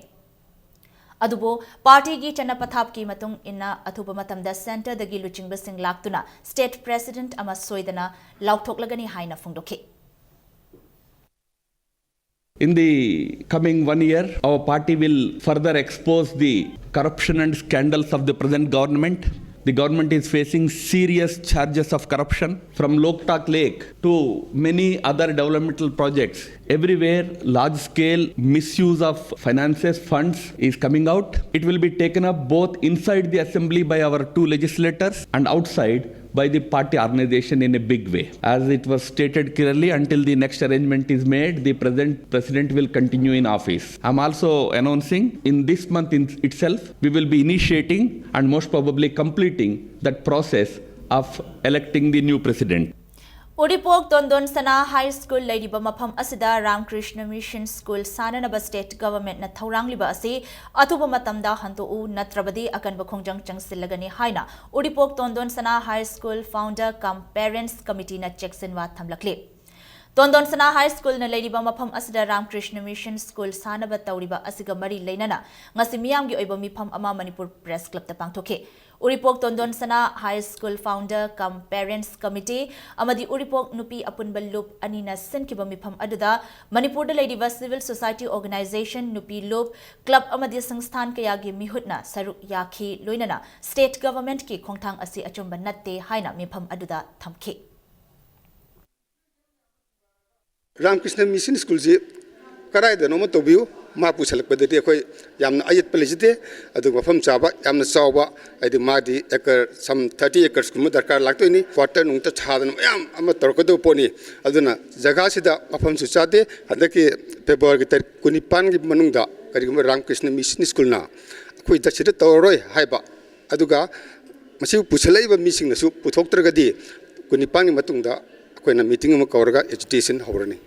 ꯑꯗꯨꯕꯨ partyꯒꯤ ꯆꯠꯅ ꯄꯊꯥꯞꯀꯤ ꯃꯇꯨꯡ ꯏꯟꯅ ꯑꯊꯨꯕ ꯃꯇꯝꯗ centreꯗꯒꯤ ꯂꯨꯆꯤꯡꯕꯁꯤꯡ ꯂꯥꯛꯇꯨꯅ state president ꯑꯃ ꯁꯣꯏꯗꯅ ꯂꯥꯎꯊꯣꯛꯂꯒꯅꯤ ꯍꯥꯏꯅ ꯐꯣꯡꯗꯣꯛꯈꯤ꯫ In the coming one year, our party will further expose the corruption and scandals of the present government. The government is facing serious charges of corruption, from Loktak Lake to many other developmental projects. Everywhere, large scale misuse of finances, funds is coming out. It will be taken up both inside the assembly by our two legislators and outside by the party organization in a big way. As it was stated clearly, until the next arrangement is made, the present president will continue in office. I'm also announcing, in this month in itself, we will be initiating and most probably completing that process of electing the new president. ꯎꯔꯤꯄꯣꯛ ꯇꯣꯟꯗꯣꯟ ꯁꯅꯥ high school ꯂꯩꯔꯤꯕ ꯃꯐꯝ ꯑꯁꯤꯗ ꯔꯥꯝꯀ꯭ꯔꯤꯁꯅ mission school ꯁꯥꯅꯅꯕ state ꯒꯚꯔꯟꯃꯦꯟꯠꯅ ꯊꯧꯔꯥꯡꯂꯤꯕ ꯑꯁꯤ ꯑꯊꯨꯕ ꯃꯇꯝꯗ ꯍꯟꯗꯣꯛꯎ, ꯅꯠꯇ꯭ꯔꯕꯗꯤ ꯑꯀꯟꯕ ꯈꯣꯡꯖꯪ ꯆꯪꯁꯤꯜꯂꯒꯅꯤ ꯍꯥꯏꯅ ꯎꯔꯤꯄꯣꯛ ꯇꯣꯟꯗꯣꯟ ꯁꯅꯥ ꯍꯥꯏ ꯁ꯭ꯀꯨꯜ ꯐꯥꯎꯟꯗꯔ ꯀꯝ ꯄꯦꯔꯦꯟꯠꯁ ꯀꯃꯤꯇꯤꯅ ꯆꯦꯛꯁꯤꯟꯋꯥ ꯊꯝꯂꯛꯂꯤ꯫ ꯇꯣꯟꯗꯣꯟ ꯁꯅꯥ ꯍꯥꯏ ꯁ꯭ꯀꯨꯜꯅ ꯂꯩꯔꯤꯕ ꯃꯐꯝ ꯑꯁꯤꯗ ꯔꯥꯝꯀ꯭ꯔꯤꯁꯅ ꯃꯤꯁꯟ ꯁ꯭ꯀꯨꯜ ꯁꯥꯅꯕ ꯇꯧꯔꯤꯕ ꯑꯁꯤꯒ ꯃꯔꯤ ꯂꯩꯅꯅ ꯉꯁꯤ ꯃꯤꯌꯥꯝꯒꯤ ꯑꯣꯏꯕ ꯃꯤꯐꯝ ꯑꯃ ꯃꯅꯤꯄꯨꯔ ꯄ꯭ꯔꯦꯁ ꯀ꯭ꯂꯕꯇ ꯄꯥꯡꯊꯣꯛꯈꯤ꯫ ꯎꯔꯤꯄꯣꯛ ꯇꯣꯟꯗꯣꯟ ꯁꯅꯥ ꯍꯥꯏ ꯁ꯭ꯀꯨꯜ ꯐꯥꯎꯟꯗꯔ ꯀꯝ ꯄꯦꯔꯦꯟꯠꯁ ꯀꯃꯤꯇꯤ ꯑꯃꯗꯤ ꯎꯔꯤꯄꯣꯛ ꯅꯨꯄꯤ ꯑꯄꯨꯟꯕ ꯂꯨꯞ ꯑꯅꯤꯅ ꯁꯤꯟꯈꯤꯕ ꯃꯤꯐꯝ ꯑꯗꯨꯗ ꯃꯅꯤꯄꯨꯔꯗ ꯂꯩꯔꯤꯕ ꯁꯤꯚꯤꯜ ꯁꯣꯁꯥꯏꯇꯤ ꯑꯣꯔꯒꯅꯥꯏꯖꯦꯁꯟ, ꯅꯨꯄꯤ ꯂꯨꯞ, ꯀ꯭ꯂꯕ ꯑꯃꯗꯤ ꯁꯪꯁꯊꯥꯟ ꯀꯌꯥꯒꯤ ꯃꯤꯍꯨꯠꯅ ꯁꯔꯨꯛ ꯌꯥꯈꯤ, ꯂꯣꯏꯅꯅ ꯁ꯭ꯇꯦꯠ ꯒꯚꯔꯟꯃꯦꯟꯠꯀꯤ ꯈꯣꯡꯊꯥꯡ ꯑꯁꯤ ꯑꯆꯨꯝꯕ ꯅꯠꯇꯦ ꯍꯥꯏꯅ ꯃꯤꯐꯝ ꯑꯗꯨꯗ ꯊꯝꯈꯤ꯫ ꯔꯥꯝꯀ꯭ꯔꯤꯁꯅ ꯃꯤꯁꯟ ꯁ꯭ꯀꯨꯜꯁꯤ ꯀꯗꯥꯏꯗꯅꯣꯃ ꯇꯧꯕꯤꯌꯨ, ꯃꯥ ꯄꯨꯁꯜꯂꯛꯄꯗꯗꯤ ꯑꯩꯈꯣꯏ ꯌꯥꯝꯅ ꯑꯌꯦꯠꯄ ꯂꯩꯖꯗꯦ꯫ ꯑꯗꯨꯒ ꯃꯐꯝ ꯆꯥꯕ, ꯌꯥꯝꯅ ꯆꯥꯎꯕ, ꯍꯥꯏꯗꯤ ꯃꯥꯗꯤ ꯑꯦꯀꯔ some thirty acres ꯀꯨꯝꯕ ꯗꯔꯀꯥꯔ ꯂꯥꯛꯇꯣꯏꯅꯤ꯫ ꯀ꯭ꯋꯥꯇꯔ ꯅꯨꯡꯇ ꯁꯥꯗꯅ ꯃꯌꯥꯝ ꯑꯃ ꯇꯧꯔꯛꯀꯗꯕ ꯄꯣꯠꯅꯤ꯫ ꯑꯗꯨꯅ ꯖꯒꯥꯁꯤꯗ ꯃꯐꯝꯁꯨ ꯆꯥꯗꯦ꯫ ꯍꯟꯗꯛꯀꯤ ꯐꯦꯕ꯭ꯔꯨꯋꯥꯔꯤꯒꯤ ꯇꯥꯔꯤꯛ ꯀꯨꯟꯅꯤꯄꯥꯟꯒꯤ ꯃꯅꯨꯡꯗ ꯀꯔꯤꯒꯨꯝꯕ ꯔꯥꯝꯀ꯭ꯔꯤꯁꯅ ꯃꯤꯁꯟ ꯁ꯭ꯀꯨꯜꯅ ꯑꯩꯈꯣꯏꯗ ꯁꯤꯗ ꯇꯧꯔꯔꯣꯏ ꯍꯥꯏꯕ, ꯑꯗꯨꯒ ꯃꯁꯤꯕꯨ ꯄꯨꯁꯜꯂꯛꯏꯕ ꯃꯤꯁꯤꯡꯅꯁꯨ ꯄꯨꯊꯣꯛꯇ꯭ꯔꯒꯗꯤ ꯀꯨꯟꯅꯤꯄꯥꯟꯒꯤ ꯃꯇꯨꯡꯗ ꯑꯩꯈꯣꯏꯅ ꯃꯤꯇꯤꯡ ꯑꯃ ꯀꯧꯔꯒ ꯑꯦꯖꯤꯇꯦꯁꯟ ꯍꯧꯔꯅꯤ꯫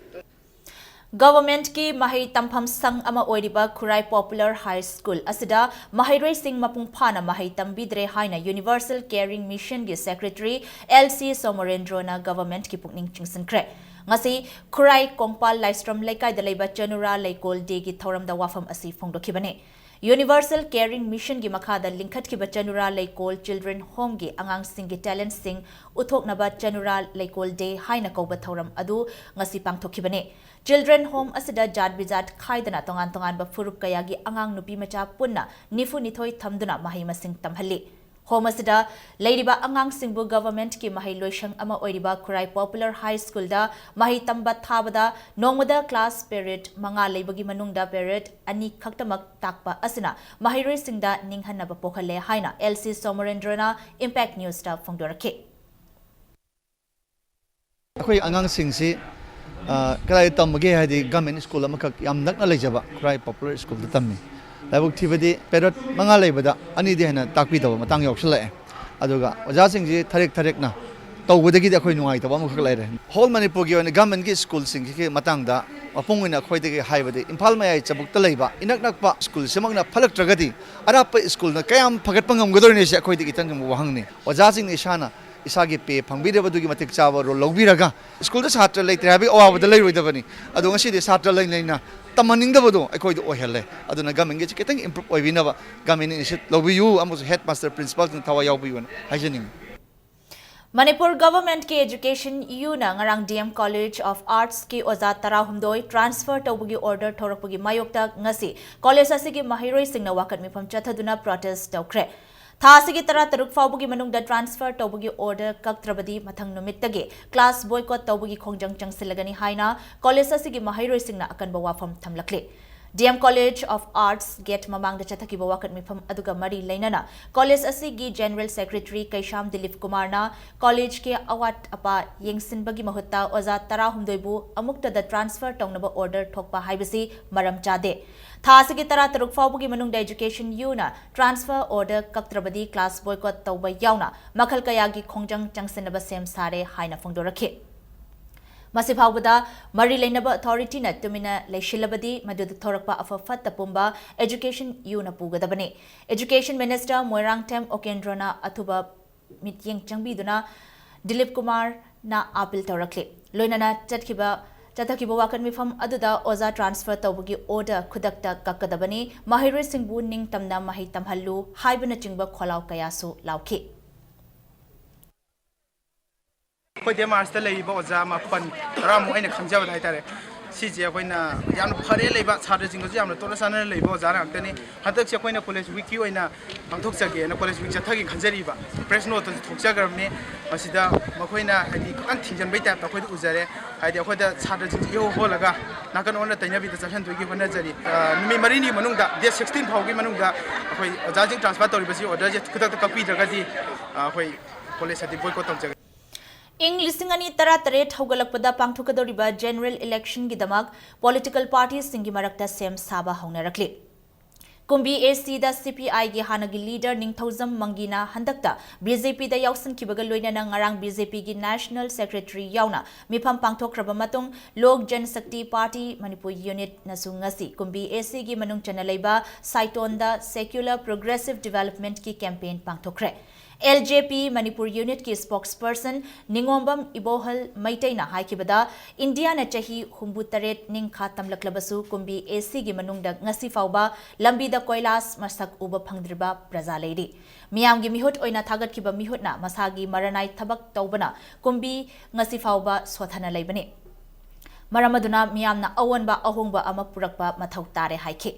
ꯒꯚꯔꯟꯃꯦꯟꯠꯀꯤ ꯃꯍꯩ ꯇꯝꯐꯝ ꯁꯪ ꯑꯃ ꯑꯣꯏꯔꯤꯕ ꯈꯨꯔꯥꯏ ꯄꯣꯄꯨꯂꯔ ꯍꯥꯏ ꯁ꯭ꯀꯨꯜ ꯑꯁꯤꯗ ꯃꯍꯩꯔꯣꯏꯁꯤꯡ ꯃꯄꯨꯡ ꯐꯥꯅ ꯃꯍꯩ ꯇꯝꯕꯤꯗ꯭ꯔꯦ ꯍꯥꯏꯅ ꯌꯨꯅꯤꯚꯔꯁꯦꯜ ꯀꯦꯌꯔꯤꯡ ꯃꯤꯁꯟꯒꯤ ꯁꯦꯀ꯭ꯔꯦꯇꯔꯤ ꯑꯦꯜ ꯁꯤ ꯁꯣꯃꯣꯔꯦꯟꯗ꯭ꯔꯣꯅ ꯒꯚꯔꯟꯃꯦꯟꯠꯀꯤ ꯄꯨꯛꯅꯤꯡ ꯆꯤꯡꯁꯤꯟꯈ꯭ꯔꯦ꯫ ꯉꯁꯤ ꯈꯨꯔꯥꯏ ꯀꯣꯡꯄꯥꯜ ꯂꯥꯏꯁ꯭ꯔꯝ ꯂꯩꯀꯥꯏꯗ ꯂꯩꯕ ꯆꯅꯨꯔꯥ ꯂꯩꯀꯣꯜ ꯗꯦꯒꯤ ꯊꯧꯔꯝꯗ ꯋꯥꯐꯝ ꯑꯁꯤ ꯐꯣꯡꯗꯣꯛꯈꯤꯕꯅꯤ꯫ Universal Caring Missionꯒꯤ ꯃꯈꯥꯗ ꯂꯤꯡꯈꯠꯈꯤꯕ ꯆꯅꯨꯔꯥ ꯂꯩꯀꯣꯜ Children Homeꯒꯤ ꯑꯉꯥꯡꯁꯤꯡꯒꯤ talentꯁꯤꯡ ꯎꯠꯊꯣꯛꯅꯕ ꯆꯅꯨꯔꯥ ꯂꯩꯀꯣꯜ Day ꯍꯥꯏꯅ ꯀꯧꯕ ꯊꯧꯔꯝ ꯑꯗꯨ ꯉꯁꯤ ꯄꯥꯡꯊꯣꯛꯈꯤꯕꯅꯤ꯫ Children Home ꯑꯁꯤꯗ ꯖꯥꯠ ꯕꯤꯖꯥꯠ ꯈꯥꯏꯗꯅ ꯇꯣꯉꯥꯟ ꯇꯣꯉꯥꯟꯕ ꯐꯨꯔꯨꯞ ꯀꯌꯥꯒꯤ ꯑꯉꯥꯡ ꯅꯨꯄꯤ ꯃꯆꯥ ꯄꯨꯟꯅ ꯅꯤꯐꯨ ꯅꯤꯊꯣꯏ ꯊꯝꯗꯨꯅ ꯃꯍꯩ ꯃꯁꯤꯡ ꯇꯝꯍꯜꯂꯤ꯫ Home ꯑꯁꯤꯗ ꯂꯩꯔꯤꯕ ꯑꯉꯥꯡꯁꯤꯡꯕꯨ governmentꯀꯤ ꯃꯍꯩ ꯂꯣꯏꯁꯪ ꯑꯃ ꯑꯣꯏꯔꯤꯕ ꯈꯨꯔꯥꯏ Popular High Schoolꯗ ꯃꯍꯩ ꯇꯝꯕ ꯊꯥꯕꯗ ꯅꯣꯡꯃꯗ class period ꯃꯉꯥ ꯂꯩꯕꯒꯤ ꯃꯅꯨꯡꯗ period ꯑꯅꯤ ꯈꯛꯇꯃꯛ ꯇꯥꯛꯄ ꯑꯁꯤꯅ ꯃꯍꯩꯔꯣꯏꯁꯤꯡꯗ ꯅꯤꯡꯍꯟꯅꯕ ꯄꯣꯛꯍꯜꯂꯦ ꯍꯥꯏꯅ L C ꯁꯣꯃꯔꯦꯟꯗ꯭ꯔꯅ Impact Newsꯇ ꯐꯣꯡꯗꯣꯔꯛꯈꯤ꯫ ꯑꯩꯈꯣꯏ ꯑꯉꯥꯡꯁꯤꯡꯁꯤ, ꯑ, ꯀꯗꯥꯏꯗ ꯇꯝꯕꯒꯦ ꯍꯥꯏꯗꯤ, government school ꯑꯃꯈꯛ ꯌꯥꯝ ꯅꯛꯅ ꯂꯩꯖꯕ ꯈꯨꯔꯥꯏ Popular Schoolꯗ ꯇꯝꯃꯤ꯫ ꯂꯥꯏꯕꯛ ꯊꯤꯕꯗꯤ period ꯃꯉꯥ ꯂꯩꯕꯗ ꯑꯅꯤꯗꯤ ꯍꯦꯟꯅ ꯇꯥꯛꯄꯤꯗꯕ ꯃꯇꯥꯡ ꯌꯥꯎꯁꯜꯂꯛꯑꯦ꯫ ꯑꯗꯨꯒ ꯑꯣꯖꯥꯁꯤꯡꯁꯤ ꯊꯔꯦꯛ ꯊꯔꯦꯛꯅ ꯇꯧꯕꯗꯒꯤꯗꯤ ꯑꯩꯈꯣꯏ ꯅꯨꯡꯉꯥꯏꯇꯕ ꯑꯃꯈꯛ ꯂꯩꯔꯦ꯫ Whole ꯃꯅꯤꯄꯨꯔꯒꯤ ꯑꯣꯏꯅ governmentꯀꯤ schoolꯁꯤꯡꯁꯤꯒꯤ ꯃꯇꯥꯡꯗ ꯃꯄꯨꯡ ꯑꯣꯏꯅ ꯑꯩꯈꯣꯏꯗꯒꯤ ꯍꯥꯏꯕꯗꯤ, ꯏꯝꯐꯥꯜ ꯃꯌꯥꯏ ꯆꯕꯨꯛꯇ ꯂꯩꯕ ꯏꯅꯛ ꯅꯛꯄ schoolꯁꯤꯃꯛꯅ ꯐꯠꯂꯛꯇ꯭ꯔꯒꯗꯤ, ꯑꯔꯥꯞꯄ schoolꯅ ꯀꯌꯥꯝ ꯐꯒꯠꯄ ꯉꯝꯒꯗꯧꯔꯤꯅꯤ? ꯁꯤ ꯑꯩꯈꯣꯏꯗꯒꯤ ꯏꯆꯟ ꯆꯟꯕ ꯋꯥꯍꯪꯅꯤ꯫ ꯑꯣꯖꯥꯁꯤꯡꯅ ꯏꯁꯥꯅ ꯏꯁꯥꯒꯤ pay ꯐꯪꯕꯤꯔꯕꯗꯨꯒꯤ ꯃꯇꯤꯛ ꯆꯥꯕ role ꯂꯧꯕꯤꯔꯒ, schoolꯗ ꯁꯥꯇ꯭ꯔ ꯂꯩꯇ꯭ꯔꯦ ꯍꯥꯏꯕꯒꯤ ꯑꯋꯥꯕꯗ ꯂꯩꯔꯣꯏꯗꯕꯅꯤ꯫ ꯑꯗꯣ ꯉꯁꯤꯗꯤ ꯁꯥꯇ꯭ꯔ ꯂꯩ ꯂꯩꯅ ꯇꯝꯍꯟꯅꯤꯡꯗꯕꯗꯣ ꯑꯩꯈꯣꯏꯗ ꯑꯣꯏꯍꯜꯂꯦ꯫ ꯑꯗꯨꯅ governmentꯒꯤꯁꯤ ꯈꯤꯇꯪ improve ꯑꯣꯏꯕꯤꯅꯕ government initiative ꯂꯧꯕꯤꯌꯨ, ꯑꯃꯁꯨꯡ headmaster principalꯁꯤꯡꯅ ꯊꯋꯥꯏ ꯌꯥꯎꯕꯤꯌꯨꯅ ꯍꯥꯏꯖꯅꯤꯡꯉꯤ꯫ ꯃꯅꯤꯄꯨꯔ Governmentꯀꯤ Education Uꯅ ꯉꯔꯥꯡ D M College of Artsꯀꯤ ꯑꯣꯖꯥ ꯇꯔꯥꯍꯨꯝꯗꯣꯏ transfer ꯇꯧꯕꯒꯤ order ꯊꯣꯔꯛꯄꯒꯤ ꯃꯥꯌꯣꯛꯇ ꯉꯁꯤ college ꯑꯁꯤꯒꯤ ꯃꯍꯩꯔꯣꯏꯁꯤꯡꯅ ꯋꯥꯀꯠ ꯃꯤꯐꯝ ꯆꯠꯊꯗꯨꯅ protest ꯇꯧꯈ꯭ꯔꯦ꯫ ꯊꯥ ꯑꯁꯤꯒꯤ ꯇꯔꯥꯇꯔꯨꯛ ꯐꯥꯎꯕꯒꯤ ꯃꯅꯨꯡꯗ transfer ꯇꯧꯕꯒꯤ order ꯀꯛꯇ꯭ꯔꯕꯗꯤ ꯃꯊꯪ ꯅꯨꯃꯤꯠꯇꯒꯤ class boycott ꯇꯧꯕꯒꯤ ꯈꯣꯡꯖꯪ ꯆꯪꯁꯤꯜꯂꯒꯅꯤ ꯍꯥꯏꯅ college ꯑꯁꯤꯒꯤ ꯃꯍꯩꯔꯣꯏꯁꯤꯡꯅ ꯑꯀꯟꯕ ꯋꯥꯐꯝ ꯊꯝꯂꯛꯂꯤ꯫ D M College of Arts gate ꯃꯃꯥꯡꯗ ꯆꯠꯊꯈꯤꯕ ꯋꯥꯀꯠ ꯃꯤꯐꯝ ꯑꯗꯨꯒ ꯃꯔꯤ ꯂꯩꯅꯅ college ꯑꯁꯤꯒꯤ General Secretary ꯀꯩꯁꯥꯝ ꯗꯤꯂꯤꯞ ꯀꯨꯃꯥꯔꯅ collegeꯀꯤ ꯑꯋꯥꯠ ꯑꯄꯥ ꯌꯦꯡꯁꯤꯟꯕꯒꯤ ꯃꯍꯨꯠꯇ ꯑꯣꯖꯥ ꯇꯔꯥꯍꯨꯝꯗꯣꯏꯕꯨ ꯑꯃꯨꯛꯇꯗ transfer ꯇꯧꯅꯕ order ꯊꯣꯛꯄ ꯍꯥꯏꯕꯁꯤ ꯃꯔꯝ ꯆꯥꯗꯦ꯫ ꯊꯥ ꯑꯁꯤꯒꯤ ꯇꯔꯥꯇꯔꯨꯛ ꯐꯥꯎꯕꯒꯤ ꯃꯅꯨꯡꯗ Education Uꯅ transfer order ꯀꯛꯇ꯭ꯔꯕꯗꯤ class boycott ꯇꯧꯕ ꯌꯥꯎꯅ ꯃꯈꯜ ꯀꯌꯥꯒꯤ ꯈꯣꯡꯖꯪ ꯆꯪꯁꯤꯟꯅꯕ ꯁꯦꯝ ꯁꯥꯔꯦ ꯍꯥꯏꯅ ꯐꯣꯡꯗꯣꯔꯛꯈꯤ꯫ ꯃꯁꯤ ꯐꯥꯎꯕꯗ ꯃꯔꯤ ꯂꯩꯅꯕ authorityꯅ ꯇꯨꯃꯤꯟꯅ ꯂꯩꯁꯤꯜꯂꯕꯗꯤ ꯃꯗꯨꯗ ꯊꯣꯔꯛꯄ ꯑꯐ ꯐꯠꯇ ꯄꯨꯝꯕ Education Uꯅ ꯄꯨꯒꯗꯕꯅꯤ꯫ Education Minister ꯃꯣꯏꯔꯥꯡꯊꯦꯝ ꯑꯣꯀꯦꯟꯗ꯭ꯔꯣꯅ ꯑꯊꯨꯕ ꯃꯤꯠꯌꯦꯡ ꯆꯪꯕꯤꯗꯨꯅ ꯗꯤꯂꯤꯞ ꯀꯨꯃꯥꯔꯅ appeal ꯇꯧꯔꯛꯂꯤ꯫ ꯂꯣꯏꯅꯅ ꯆꯠꯈꯤꯕ ꯆꯠꯊꯈꯤꯕ ꯋꯥꯀꯠ ꯃꯤꯐꯝ ꯑꯗꯨꯗ ꯑꯣꯖꯥ transfer ꯇꯧꯕꯒꯤ order ꯈꯨꯗꯛꯇ ꯀꯛꯀꯗꯕꯅꯤ, ꯃꯍꯩꯔꯣꯏꯁꯤꯡꯕꯨ ꯅꯤꯡꯇꯝꯅ ꯃꯍꯩ ꯇꯝꯍꯜꯂꯨ ꯍꯥꯏꯕꯅꯆꯤꯡꯕ ꯈꯣꯜꯂꯥꯎ ꯀꯌꯥꯁꯨ ꯂꯥꯎꯈꯤ꯫ ꯑꯩꯈꯣꯏ ꯗꯦ ꯃꯥꯔꯁꯇ ꯂꯩꯔꯤꯕ ꯑꯣꯖꯥ ꯃꯥꯄꯟ ꯇꯔꯥꯃꯨꯛ ꯑꯩꯅ ꯈꯪꯖꯕꯗ ꯍꯥꯏꯇꯥꯔꯦ, ꯁꯤꯁꯦ ꯑꯩꯈꯣꯏꯅ ꯌꯥꯝꯅ ꯐꯔꯦ ꯂꯩꯕ, ꯁꯥꯇ꯭ꯔꯁꯤꯡꯒꯁꯨ ꯌꯥꯝꯅ ꯇꯣꯠꯅ ꯆꯥꯟꯅꯅ ꯂꯩꯕ ꯑꯣꯖꯥ ꯉꯥꯛꯇꯅꯤ꯫ ꯍꯟꯗꯛꯁꯦ ꯑꯩꯈꯣꯏꯅ college weekꯀꯤ ꯑꯣꯏꯅ ꯄꯥꯡꯊꯣꯛꯆꯒꯦꯅ college week ꯆꯠꯊꯒꯦ ꯈꯟꯖꯔꯤꯕ꯫ Press noteꯇꯁꯨ ꯊꯣꯛꯆꯈ꯭ꯔꯕꯅꯤ꯫ ꯃꯁꯤꯗ ꯃꯈꯣꯏꯅ ꯍꯥꯏꯗꯤ ꯈꯤꯇꯪ ꯊꯤꯡꯖꯤꯟꯕꯩ typeꯇ ꯑꯩꯈꯣꯏꯗ ꯎꯖꯔꯦ꯫ ꯍꯥꯏꯗꯤ ꯑꯩꯈꯣꯏꯗ ꯁꯥꯇ꯭ꯔꯁꯤꯡꯁꯤ ꯏꯍꯣ ꯍꯣꯜꯂꯒ ꯅꯥꯀꯟ ꯑꯣꯟꯅ ꯇꯩꯅꯕꯤꯗ ꯆꯠꯍꯟꯗꯣꯏꯒꯤ ꯍꯣꯠꯅꯖꯔꯤ꯫ ꯑ, ꯅꯨꯃꯤꯠ ꯃꯔꯤꯅꯤ ꯃꯅꯨꯡꯗ, date sixteen ꯐꯥꯎꯒꯤ ꯃꯅꯨꯡꯗ ꯑꯩꯈꯣꯏ ꯑꯣꯖꯥꯁꯤꯡ transfer ꯇꯧꯔꯤꯕꯁꯤ orderꯁꯦ ꯈꯨꯗꯛꯇ ꯀꯛꯄꯤꯗ꯭ꯔꯒꯗꯤ, ꯑ, ꯑꯩꯈꯣꯏ college ꯑꯁꯤ boycott ꯇꯧꯖꯒꯅꯤ꯫ ꯏꯪ ꯂꯤꯁꯤꯡ ꯑꯅꯤ ꯇꯔꯥꯇꯔꯦꯠ ꯍꯧꯒꯠꯂꯛꯄꯗ ꯄꯥꯡꯊꯣꯛꯀꯗꯧꯔꯤꯕ general electionꯒꯤꯗꯃꯛ political partyꯁꯤꯡꯒꯤ ꯃꯔꯛꯇ ꯁꯦꯝ ꯁꯥꯕ ꯍꯧꯅꯔꯛꯂꯤ꯫ ꯀꯨꯝꯕꯤ ACꯗ CPIꯒꯤ ꯍꯥꯟꯅꯒꯤ leader ꯅꯤꯡꯊꯧꯖꯝ ꯃꯪꯒꯤꯅ ꯍꯟꯗꯛꯇ BJPꯗ ꯌꯥꯎꯁꯤꯟꯈꯤꯕꯒ ꯂꯣꯏꯅꯅ ꯉꯔꯥꯡ BJPꯒꯤ national secretary ꯌꯥꯎꯅ ꯃꯤꯐꯝ ꯄꯥꯡꯊꯣꯛꯈ꯭ꯔꯕ ꯃꯇꯨꯡ, Lok Janshakti Party Manipur unitꯅꯁꯨ ꯉꯁꯤ ꯀꯨꯝꯕꯤ ACꯒꯤ ꯃꯅꯨꯡ ꯆꯟꯅ ꯂꯩꯕ ꯁꯥꯏꯇꯣꯟꯗ secular progressive developmentꯀꯤ campaign ꯄꯥꯡꯊꯣꯛꯈ꯭ꯔꯦ꯫ LJP Manipur unitꯀꯤ spokesperson ꯅꯤꯉꯣꯝꯕꯝ ꯏꯕꯣꯍꯜ ꯃꯩꯇꯩꯅ ꯍꯥꯏꯈꯤꯕꯗ, ꯏꯟꯗꯤꯌꯥꯅ ꯆꯍꯤ ꯍꯨꯝꯐꯨꯇꯔꯦꯠ ꯅꯤꯡꯈꯥ ꯇꯝꯂꯛꯂꯕꯁꯨ ꯀꯨꯝꯕꯤ ACꯒꯤ ꯃꯅꯨꯡꯗ ꯉꯁꯤ ꯐꯥꯎꯕ ꯂꯝꯕꯤꯗ ꯀꯣꯏꯂꯥꯁ ꯃꯁꯛ ꯎꯕ ꯐꯪꯗ꯭ꯔꯤꯕ ꯄ꯭ꯔꯖꯥ ꯂꯩꯔꯤ꯫ ꯃꯤꯌꯥꯝꯒꯤ ꯃꯤꯍꯨꯠ ꯑꯣꯏꯅ ꯊꯥꯒꯠꯈꯤꯕ ꯃꯤꯍꯨꯠꯅ ꯃꯁꯥꯒꯤ ꯃꯔꯅꯥꯏ ꯊꯕꯛ ꯇꯧꯕꯅ ꯀꯨꯝꯕꯤ ꯉꯁꯤ ꯐꯥꯎꯕ ꯁꯣꯊꯅ ꯂꯩꯕꯅꯤ꯫ ꯃꯔꯝ ꯑꯗꯨꯅ ꯃꯤꯌꯥꯝꯅ ꯑꯑꯣꯟꯕ ꯑꯍꯣꯡꯕ ꯑꯃ ꯄꯨꯔꯛꯄ ꯃꯊꯧ ꯇꯥꯔꯦ ꯍꯥꯏꯈꯤ꯫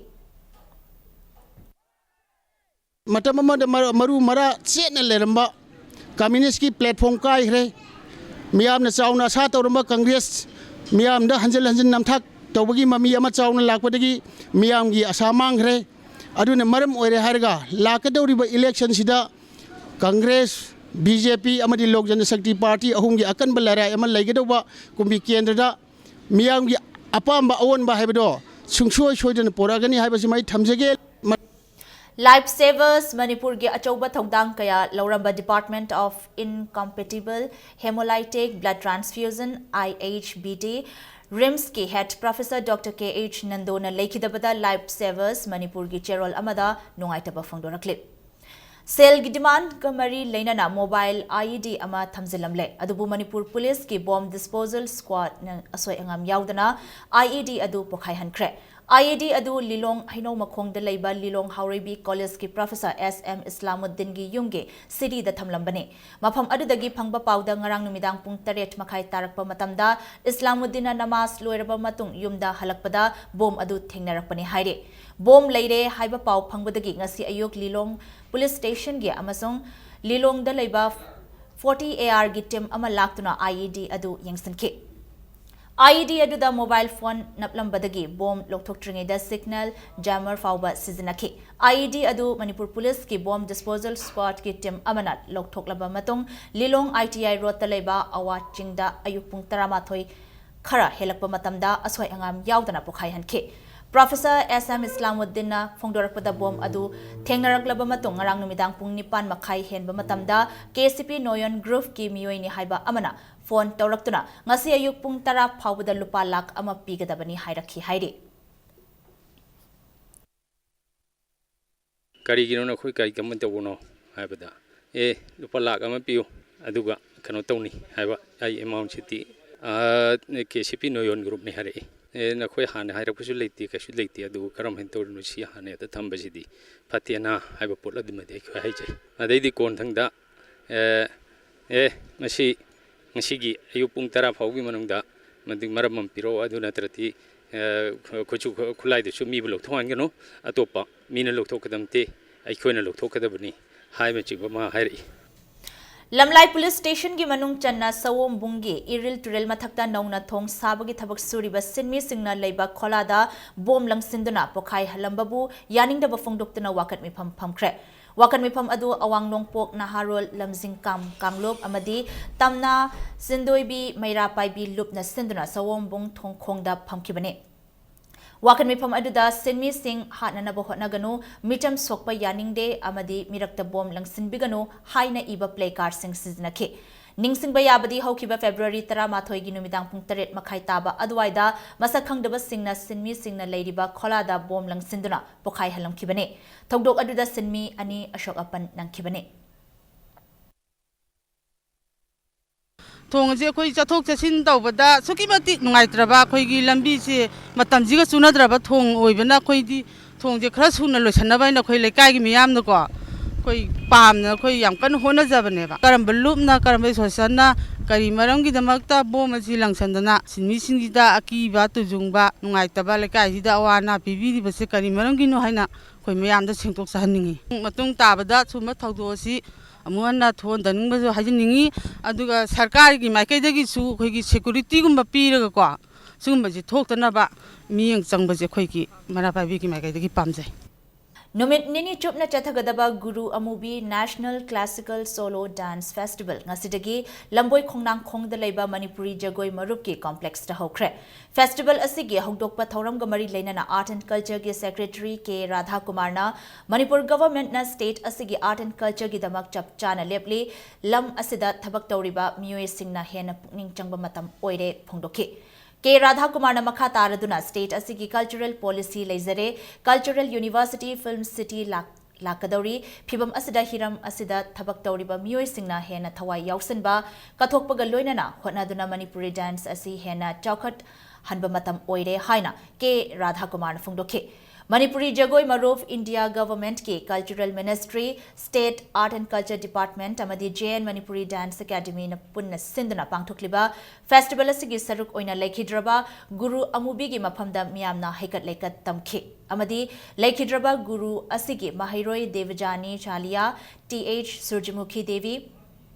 ꯃꯇꯝ ꯑꯃꯗ ꯃꯔ-, ꯃꯔꯨ ꯃꯔꯥ ꯆꯦꯠꯅ ꯂꯩꯔꯝꯕ communistꯀꯤ platform ꯀꯥꯏꯈ꯭ꯔꯦ꯫ ꯃꯤꯌꯥꯝꯅ ꯆꯥꯎꯅ ꯑꯁꯥ ꯇꯧꯔꯝꯕ Congress ꯃꯤꯌꯥꯝꯗ ꯍꯟꯖꯤꯟ ꯍꯟꯖꯤꯟ ꯅꯝꯊꯥꯛ ꯇꯧꯕꯒꯤ ꯃꯃꯤ ꯑꯃ ꯆꯥꯎꯅ ꯂꯥꯛꯄꯗꯒꯤ ꯃꯤꯌꯥꯝꯒꯤ ꯑꯁꯥ ꯃꯥꯡꯈ꯭ꯔꯦ꯫ ꯑꯗꯨꯅ ꯃꯔꯝ ꯑꯣꯏꯔꯦ ꯍꯥꯏꯔꯒ ꯂꯥꯛꯀꯗꯧꯔꯤꯕ electionꯁꯤꯗ Congress, BJP ꯑꯃꯗꯤ Lok Janshakti Party ꯑꯍꯨꯝꯒꯤ ꯑꯀꯟꯕ ꯂꯔꯥꯏ ꯑꯃ ꯂꯩꯒꯗꯧꯕ ꯀꯨꯝꯕꯤ ꯀꯦꯟꯗ꯭ꯔꯗ ꯃꯤꯌꯥꯝꯒꯤ ꯑꯄꯥꯝꯕ ꯑꯑꯣꯟꯕ ꯍꯥꯏꯕꯗꯣ ꯁꯨꯡꯁꯣꯏ ꯁꯣꯏꯗꯅ ꯄꯣꯔꯛꯑꯒꯅꯤ ꯍꯥꯏꯕꯁꯤꯃ ꯑꯩ ꯊꯝꯖꯒꯦ꯫ Life Savers ꯃꯅꯤꯄꯨꯔꯒꯤ ꯑꯆꯧꯕ ꯊꯧꯗꯥꯡ ꯀꯌꯥ ꯂꯧꯔꯝꯕ Department of Incompatible Hemolytic Blood Transfusion, IHBT, RIMSꯀꯤ head professor Doctor K H ꯅꯟꯗꯣꯅ ꯂꯩꯈꯤꯗꯕꯗ Life Savers ꯃꯅꯤꯄꯨꯔꯒꯤ ꯆꯦꯔꯣꯜ ꯑꯃꯗ ꯅꯨꯡꯉꯥꯏꯇꯕ ꯐꯣꯡꯗꯣꯔꯛꯂꯤ꯫ ꯁꯦꯜꯒꯤ ꯗꯤꯃꯥꯟꯒ ꯃꯔꯤ ꯂꯩꯅꯅ ꯃꯣꯕꯥꯏꯜ IED ꯑꯃ ꯊꯝꯖꯤꯜꯂꯝꯂꯦ꯫ ꯑꯗꯨꯕꯨ ꯃꯅꯤꯄꯨꯔ ꯄꯨꯂꯤꯁꯀꯤ ꯕꯣꯝ ꯗꯤꯁꯄꯣꯖꯦꯜ ꯁ꯭ꯀ꯭ꯋꯥꯗꯅ ꯑꯁꯣꯏ ꯑꯉꯥꯝ ꯌꯥꯎꯗꯅ IED ꯑꯗꯨ ꯄꯣꯈꯥꯏꯍꯟꯈ꯭ꯔꯦ꯫ IED ꯑꯗꯨ ꯂꯤꯂꯣꯡ ꯍꯩꯅꯧ ꯃꯈꯣꯡꯗ ꯂꯩꯕ ꯂꯤꯂꯣꯡ ꯍꯥꯎꯔꯩꯕꯤ ꯀꯣꯂꯦꯖꯀꯤ ꯄ꯭ꯔꯣꯐꯦꯁꯔ S M ꯏꯁꯂꯥꯃꯨꯗꯗꯤꯟꯒꯤ ꯌꯨꯝꯒꯤ ꯁꯤꯔꯤꯗ ꯊꯝꯂꯝꯕꯅꯤ꯫ ꯃꯐꯝ ꯑꯗꯨꯗꯒꯤ ꯐꯪꯕ ꯄꯥꯎꯗ ꯉꯔꯥꯡ ꯅꯨꯃꯤꯗꯥꯡ ꯄꯨꯡ ꯇꯔꯦꯠ ꯃꯈꯥꯏ ꯇꯥꯔꯛꯄ ꯃꯇꯝꯗ ꯏꯁꯂꯥꯃꯨꯗꯗꯤꯟꯅ ꯅꯃꯥꯖ ꯂꯣꯏꯔꯕ ꯃꯇꯨꯡ ꯌꯨꯝꯗ ꯍꯜꯂꯛꯄꯗ ꯕꯣꯝ ꯑꯗꯨ ꯊꯦꯡꯅꯔꯛꯄꯅꯤ ꯍꯥꯏꯔꯤ꯫ ꯕꯣꯝ ꯂꯩꯔꯦ ꯍꯥꯏꯕ ꯄꯥꯎ ꯐꯪꯕꯗꯒꯤ ꯉꯁꯤ ꯑꯌꯨꯛ ꯂꯤꯂꯣꯡ ꯄꯨꯂꯤꯁ ꯁ꯭ꯇꯦꯁꯟꯒꯤ ꯑꯃꯁꯨꯡ ꯂꯤꯂꯣꯡꯗ ꯂꯩꯕ forty ARꯒꯤ ꯇꯤꯝ ꯑꯃ ꯂꯥꯛꯇꯨꯅ IED ꯑꯗꯨ ꯌꯦꯡꯁꯤꯟꯈꯤ꯫ IED ꯑꯗꯨꯗ ꯃꯣꯕꯥꯏꯜ ꯐꯣꯟ ꯅꯞꯂꯝꯕꯗꯒꯤ ꯕꯣꯝ ꯂꯧꯊꯣꯛꯇ꯭ꯔꯤꯉꯩꯗ ꯁꯤꯒꯅꯦꯜ ꯖꯦꯃꯔ ꯐꯥꯎꯕ ꯁꯤꯖꯤꯟꯅꯈꯤ꯫ IED ꯑꯗꯨ ꯃꯅꯤꯄꯨꯔ ꯄꯨꯂꯤꯁꯀꯤ ꯕꯣꯝ ꯗꯤꯁꯄꯣꯖꯦꯜ ꯁ꯭ꯀ꯭ꯋꯥꯗꯀꯤ ꯇꯤꯝ ꯑꯃꯅ ꯂꯧꯊꯣꯛꯂꯕ ꯃꯇꯨꯡ ꯂꯤꯂꯣꯡ ITI ꯔꯣꯗꯇ ꯂꯩꯕ ꯑꯋꯥ ꯆꯤꯡꯗ ꯑꯌꯨꯛ ꯄꯨꯡ ꯇꯔꯥꯃꯥꯊꯣꯏ ꯈꯔ ꯍꯦꯜꯂꯛꯄ ꯃꯇꯝꯗ ꯑꯁꯣꯏ ꯑꯉꯥꯝ ꯌꯥꯎꯗꯅ ꯄꯣꯈꯥꯏꯍꯟꯈꯤ꯫ ꯄ꯭ꯔꯣꯐꯦꯁꯔ S M ꯏꯁꯂꯥꯃꯨꯗꯗꯤꯟꯅ ꯐꯣꯡꯗꯣꯔꯛꯄꯗ ꯕꯣꯝ ꯑꯗꯨ ꯊꯦꯡꯅꯔꯛꯂꯕ ꯃꯇꯨꯡ ꯉꯔꯥꯡ ꯅꯨꯃꯤꯗꯥꯡ ꯄꯨꯡ ꯅꯤꯄꯥꯟ ꯃꯈꯥꯏ ꯍꯦꯟꯕ ꯃꯇꯝꯗ KCP ꯅꯣꯌꯣꯟ ꯒ꯭ꯔꯨꯞꯀꯤ ꯃꯤꯑꯣꯏꯅꯤ ꯍꯥꯏꯕ ꯑꯃꯅ ꯐꯣꯟ ꯇꯧꯔꯛꯇꯨꯅ ꯉꯁꯤ ꯑꯌꯨꯛ ꯄꯨꯡ ꯇꯔꯥ ꯐꯥꯎꯕꯗ ꯂꯨꯄꯥ ꯂꯥꯈ ꯑꯃ ꯄꯤꯒꯗꯕꯅꯤ ꯍꯥꯏꯔꯛꯈꯤ ꯍꯥꯏꯔꯤ꯫ ꯀꯔꯤꯒꯤꯅꯣ ꯅꯈꯣꯏ ꯀꯔꯤ ꯀꯃꯥꯏꯅ ꯇꯧꯕꯅꯣ ꯍꯥꯏꯕꯗ, "ꯑꯦ, ꯂꯨꯄꯥ ꯂꯥꯈ ꯑꯃ ꯄꯤꯌꯨ, ꯑꯗꯨꯒ ꯀꯩꯅꯣ ꯇꯧꯅꯤ" ꯍꯥꯏꯕ, ꯑꯩ ꯑꯦꯃꯥꯎꯟꯁꯤꯗꯤ, ꯑꯥ, KCP ꯅꯣꯌꯣꯟ ꯒ꯭ꯔꯨꯞꯅꯤ ꯍꯥꯏꯔꯛꯏ꯫ "ꯑꯦ, ꯅꯈꯣꯏ ꯍꯥꯟꯅ ꯍꯥꯏꯔꯛꯄꯁꯨ ꯂꯩꯇꯦ, ꯀꯩꯁꯨ ꯂꯩꯇꯦ, ꯑꯗꯨ ꯀꯔꯝꯍꯥꯏꯅ ꯇꯧꯔꯤꯅꯣ? ꯁꯤ ꯍꯥꯟꯅ ꯍꯦꯛꯇ ꯊꯝꯕꯁꯤꯗꯤ ꯐꯠꯇꯦꯅ" ꯍꯥꯏꯕ ꯄꯣꯠ ꯑꯗꯨꯃꯗꯤ ꯑꯩꯈꯣꯏ ꯍꯥꯏꯖꯩ꯫ ꯑꯗꯩꯗꯤ ꯀꯣꯟꯊꯪꯗ, ꯑꯦ, ꯑꯦ, ꯃꯁꯤ ꯉꯁꯤꯒꯤ ꯑꯌꯨꯛ ꯄꯨꯡ ꯇꯔꯥ ꯐꯥꯎꯒꯤ ꯃꯅꯨꯡꯗ ꯃꯗꯨꯒꯤ ꯃꯔꯝ ꯑꯃ ꯄꯤꯔꯛꯑꯣ, ꯑꯗꯨ ꯅꯠꯇ꯭ꯔꯗꯤ, ꯑꯦ, ꯈꯨꯠꯁꯨ ꯈꯨꯠꯂꯥꯏꯗꯨꯁꯨ ꯃꯤꯕꯨ ꯂꯧꯊꯣꯛꯍꯟꯒꯅꯨ, ꯑꯇꯣꯞꯄ ꯃꯤꯅ ꯂꯧꯊꯣꯛꯀꯗꯕ ꯅꯠꯇꯦ, ꯑꯩꯈꯣꯏꯅ ꯂꯧꯊꯣꯛꯀꯗꯕꯅꯤ ꯍꯥꯏꯕꯅꯆꯤꯡꯕ ꯑꯃ ꯍꯥꯏꯔꯛꯏ꯫ ꯂꯝꯂꯥꯏ ꯄꯨꯂꯤꯁ ꯁ꯭ꯇꯦꯁꯟꯒꯤ ꯃꯅꯨꯡ ꯆꯟꯅ ꯁꯑꯣꯝꯕꯨꯡꯒꯤ ꯏꯔꯤꯜ ꯇꯨꯔꯦꯜ ꯃꯊꯛꯇ ꯅꯧꯅ ꯊꯣꯡ ꯁꯥꯕꯒꯤ ꯊꯕꯛ ꯁꯨꯔꯤꯕ ꯁꯤꯟꯃꯤꯁꯤꯡꯅ ꯂꯩꯕ ꯈꯣꯂꯥꯗ ꯕꯣꯝ ꯂꯪꯁꯤꯟꯗꯨꯅ ꯄꯣꯈꯥꯏꯍꯜꯂꯝꯕꯕꯨ ꯌꯥꯅꯤꯡꯗꯕ ꯐꯣꯡꯗꯣꯛꯇꯨꯅ ꯋꯥꯀꯠ ꯃꯤꯐꯝ ꯐꯝꯈ꯭ꯔꯦ꯫ ꯋꯥꯀꯠ ꯃꯤꯐꯝ ꯑꯗꯨ ꯑꯋꯥꯡ ꯅꯣꯡꯄꯣꯛ ꯅꯍꯥꯔꯣꯜ ꯂꯝꯖꯤꯡ ꯀꯥꯝ ꯀꯥꯡꯂꯨꯞ ꯑꯃꯗꯤ ꯇꯝꯅꯥ ꯆꯤꯟꯗꯣꯏꯕꯤ ꯃꯩꯔꯥ ꯄꯥꯏꯕꯤ ꯂꯨꯞꯅ ꯁꯤꯟꯗꯨꯅ ꯁꯑꯣꯝꯕꯨꯡ ꯊꯣꯡꯈꯣꯡꯗ ꯐꯝꯈꯤꯕꯅꯤ꯫ ꯋꯥꯀꯠ ꯃꯤꯐꯝ ꯑꯗꯨꯗ ꯁꯤꯟꯃꯤꯁꯤꯡ ꯍꯥꯠꯅꯅꯕ ꯍꯣꯠꯅꯒꯅꯨ, ꯃꯤꯆꯝ ꯁꯣꯛꯄ ꯌꯥꯅꯤꯡꯗꯦ ꯑꯃꯗꯤ ꯃꯤꯔꯛꯇ ꯕꯣꯝ ꯂꯪꯁꯤꯟꯕꯤꯒꯅꯨ ꯍꯥꯏꯅ ꯏꯕ ꯄ꯭ꯂꯦ ꯀꯥꯔꯗꯁꯤꯡ ꯁꯤꯖꯤꯟꯅꯈꯤ꯫ ꯅꯤꯡꯁꯤꯡꯕ ꯌꯥꯕꯗꯤ, ꯍꯧꯈꯤꯕ ꯐꯦꯕ꯭ꯔꯨꯋꯥꯔꯤ ꯇꯔꯥꯃꯥꯊꯣꯏꯒꯤ ꯅꯨꯃꯤꯗꯥꯡ ꯄꯨꯡ ꯇꯔꯦꯠ ꯃꯈꯥꯏ ꯇꯥꯕ ꯑꯗꯨꯋꯥꯏꯗ ꯃꯁꯛ ꯈꯪꯗꯕꯁꯤꯡꯅ ꯁꯤꯟꯃꯤꯁꯤꯡꯅ ꯂꯩꯔꯤꯕ ꯈꯣꯂꯥꯗ ꯕꯣꯝ ꯂꯪꯁꯤꯟꯗꯨꯅ ꯄꯣꯈꯥꯏꯍꯜꯂꯝꯈꯤꯕꯅꯤ꯫ ꯊꯧꯗꯣꯛ ꯑꯗꯨꯗ ꯁꯤꯟꯃꯤ ꯑꯅꯤ ꯑꯁꯣꯛ ꯑꯄꯟ ꯅꯪꯈꯤꯕꯅꯤ꯫ ꯊꯣꯡ ꯑꯁꯤ ꯑꯩꯈꯣꯏ ꯆꯠꯊꯣꯛ ꯆꯠꯁꯤꯟ ꯇꯧꯕꯗ ꯑꯁꯨꯛꯀꯤ ꯃꯇꯤꯛ ꯅꯨꯡꯉꯥꯏꯇ꯭ꯔꯕ, ꯑꯩꯈꯣꯏꯒꯤ ꯂꯝꯕꯤꯁꯦ ꯃꯇꯝꯁꯤꯒ ꯆꯨꯅꯗ꯭ꯔꯕ ꯊꯣꯡ ꯑꯣꯏꯕꯅ, ꯑꯩꯈꯣꯏꯗꯤ ꯊꯣꯡꯁꯦ ꯈꯔ ꯁꯨꯅ ꯂꯣꯏꯁꯟꯅꯕ ꯍꯥꯏꯅ ꯑꯩꯈꯣꯏ ꯂꯩꯀꯥꯏꯒꯤ ꯃꯤꯌꯥꯝꯅꯀꯣ, ꯑꯩꯈꯣꯏ ꯄꯥꯝꯅ ꯑꯩꯈꯣꯏ ꯌꯥꯝ ꯀꯟꯅ ꯍꯣꯠꯅꯖꯕꯅꯦꯕ꯫ ꯀꯔꯝꯕ ꯂꯨꯞꯅ, ꯀꯔꯝꯕ ꯑꯦꯁꯣꯁꯤꯌꯦꯁꯟꯅ, ꯀꯔꯤ ꯃꯔꯝꯒꯤꯗꯃꯛꯇ ꯕꯣꯝ ꯑꯁꯤ ꯂꯪꯁꯟꯗꯅ ꯁꯤꯟꯃꯤꯁꯤꯡꯁꯤꯗ ꯑꯀꯤꯕ, ꯇꯨꯖꯨꯡꯕ, ꯅꯨꯡꯉꯥꯏꯇꯕ, ꯂꯩꯀꯥꯏꯁꯤꯗ ꯑꯋꯥ ꯑꯅꯥ ꯄꯤꯕꯤꯔꯤꯕꯁꯦ ꯀꯔꯤ ꯃꯔꯝꯒꯤꯅꯣ ꯍꯥꯏꯅ ꯑꯩꯈꯣꯏ ꯃꯌꯥꯝꯗ ꯁꯦꯡꯗꯣꯛꯆꯍꯟꯅꯤꯡꯉꯤ꯫ ꯃꯇꯨꯡ ꯇꯥꯕꯗ ꯁꯨꯝꯕ ꯊꯧꯗꯣꯛ ꯑꯁꯤ ꯑꯃꯨꯛ ꯍꯟꯅ ꯊꯣꯛꯍꯟꯗꯅꯤꯡꯕꯁꯨ ꯍꯥꯏꯖꯅꯤꯡꯉꯤ꯫ ꯑꯗꯨꯒ ꯁꯔꯀꯥꯔꯒꯤ ꯃꯥꯏꯀꯩꯗꯒꯤꯁꯨ ꯑꯩꯈꯣꯏꯒꯤ ꯁꯦꯀ꯭ꯌꯨꯔꯤꯇꯤꯒꯨꯝꯕ ꯄꯤꯔꯒꯀꯣ, ꯁꯤꯒꯨꯝꯕꯁꯤ ꯊꯣꯛꯇꯅꯕ ꯃꯤꯠꯌꯦꯡ ꯆꯪꯕꯁꯦ ꯑꯩꯈꯣꯏꯒꯤ ꯃꯩꯔꯥ ꯄꯥꯏꯕꯤꯒꯤ ꯃꯥꯏꯀꯩꯗꯒꯤ ꯄꯥꯝꯖꯩ꯫ ꯅꯨꯃꯤꯠ ꯅꯤꯅꯤ ꯆꯨꯞꯅ ꯆꯠꯊꯒꯗꯕ ꯒꯨꯔꯨ ꯑꯃꯨꯕꯤ National Classical Solo Dance Festival ꯉꯁꯤꯗꯒꯤ ꯂꯝꯕꯣꯏ ꯈꯣꯡꯅꯥꯡꯈꯣꯡꯗ ꯂꯩꯕ ꯃꯅꯤꯄꯨꯔꯤ ꯖꯒꯣꯏ ꯃꯔꯨꯞꯀꯤ complexꯇ ꯍꯧꯈ꯭ꯔꯦ꯫ Festival ꯑꯁꯤꯒꯤ ꯍꯧꯗꯣꯛꯄ ꯊꯧꯔꯝꯒ ꯃꯔꯤ ꯂꯩꯅꯅ Art and Cultureꯒꯤ Secretary K ꯔꯥꯙꯥꯀꯨꯃꯥꯔꯅ Manipur governmentꯅ state ꯑꯁꯤꯒꯤ Art and Cultureꯒꯤꯗꯃꯛ ꯆꯞ ꯆꯥꯅ ꯂꯦꯞꯂꯤ, ꯂꯝ ꯑꯁꯤꯗ ꯊꯕꯛ ꯇꯧꯔꯤꯕ ꯃꯤꯑꯣꯏꯁꯤꯡꯅ ꯍꯦꯟꯅ ꯄꯨꯛꯅꯤꯡ ꯆꯪꯕ ꯃꯇꯝ ꯑꯣꯏꯔꯦ ꯐꯣꯡꯗꯣꯛꯈꯤ꯫ ꯀꯦ ꯔꯥꯙꯥꯀꯨꯃꯥꯔꯅ ꯃꯈꯥ ꯇꯥꯔꯗꯨꯅ state ꯑꯁꯤꯒꯤ cultural policy ꯂꯩꯖꯔꯦ, cultural university, film city ꯂꯥꯛ-, ꯂꯥꯛꯀꯗꯧꯔꯤ꯫ ꯐꯤꯚꯝ ꯑꯁꯤꯗ ꯍꯤꯔꯝ ꯑꯁꯤꯗ ꯊꯕꯛ ꯇꯧꯔꯤꯕ ꯃꯤꯑꯣꯏꯁꯤꯡꯅ ꯍꯦꯟꯅ ꯊꯋꯥꯏ ꯌꯥꯎꯁꯤꯟꯕ, ꯀꯠꯊꯣꯛꯄꯒ ꯂꯣꯏꯅꯅ ꯍꯣꯠꯅꯗꯨꯅ ꯃꯅꯤꯄꯨꯔꯤ dance ꯑꯁꯤ ꯍꯦꯟꯅ ꯆꯥꯎꯈꯠꯍꯟꯕ ꯃꯇꯝ ꯑꯣꯏꯔꯦ ꯍꯥꯏꯅ ꯀꯦ ꯔꯥꯙꯥꯀꯨꯃꯥꯔꯅ ꯐꯣꯡꯗꯣꯛꯈꯤ꯫ ꯃꯅꯤꯄꯨꯔꯤ ꯖꯒꯣꯏ ꯃꯔꯨꯞ India governmentꯀꯤ Cultural Ministry, State Art and Culture Department ꯑꯃꯗꯤ J N Manipuri Dance Academyꯅ ꯄꯨꯟꯅ ꯁꯤꯟꯗꯨꯅ ꯄꯥꯡꯊꯣꯛꯂꯤꯕ festival ꯑꯁꯤꯒꯤ ꯁꯔꯨꯛ ꯑꯣꯏꯅ ꯂꯩꯈꯤꯗ꯭ꯔꯕ ꯒꯨꯔꯨ ꯑꯃꯨꯕꯤꯒꯤ ꯃꯐꯝꯗ ꯃꯤꯌꯥꯝꯅ ꯍꯩꯀꯠ ꯂꯩꯀꯠ ꯇꯝꯈꯤ ꯑꯃꯗꯤ ꯂꯩꯈꯤꯗ꯭ꯔꯕ ꯒꯨꯔꯨ ꯑꯁꯤꯒꯤ ꯃꯍꯩꯔꯣꯏ ꯗꯦꯕꯖꯥꯅꯤ ꯆꯥꯂꯤꯌꯥ, ꯇꯤ ꯑꯩꯆ ꯁꯨꯔꯖꯃꯨꯈꯤ ꯗꯦꯕꯤ,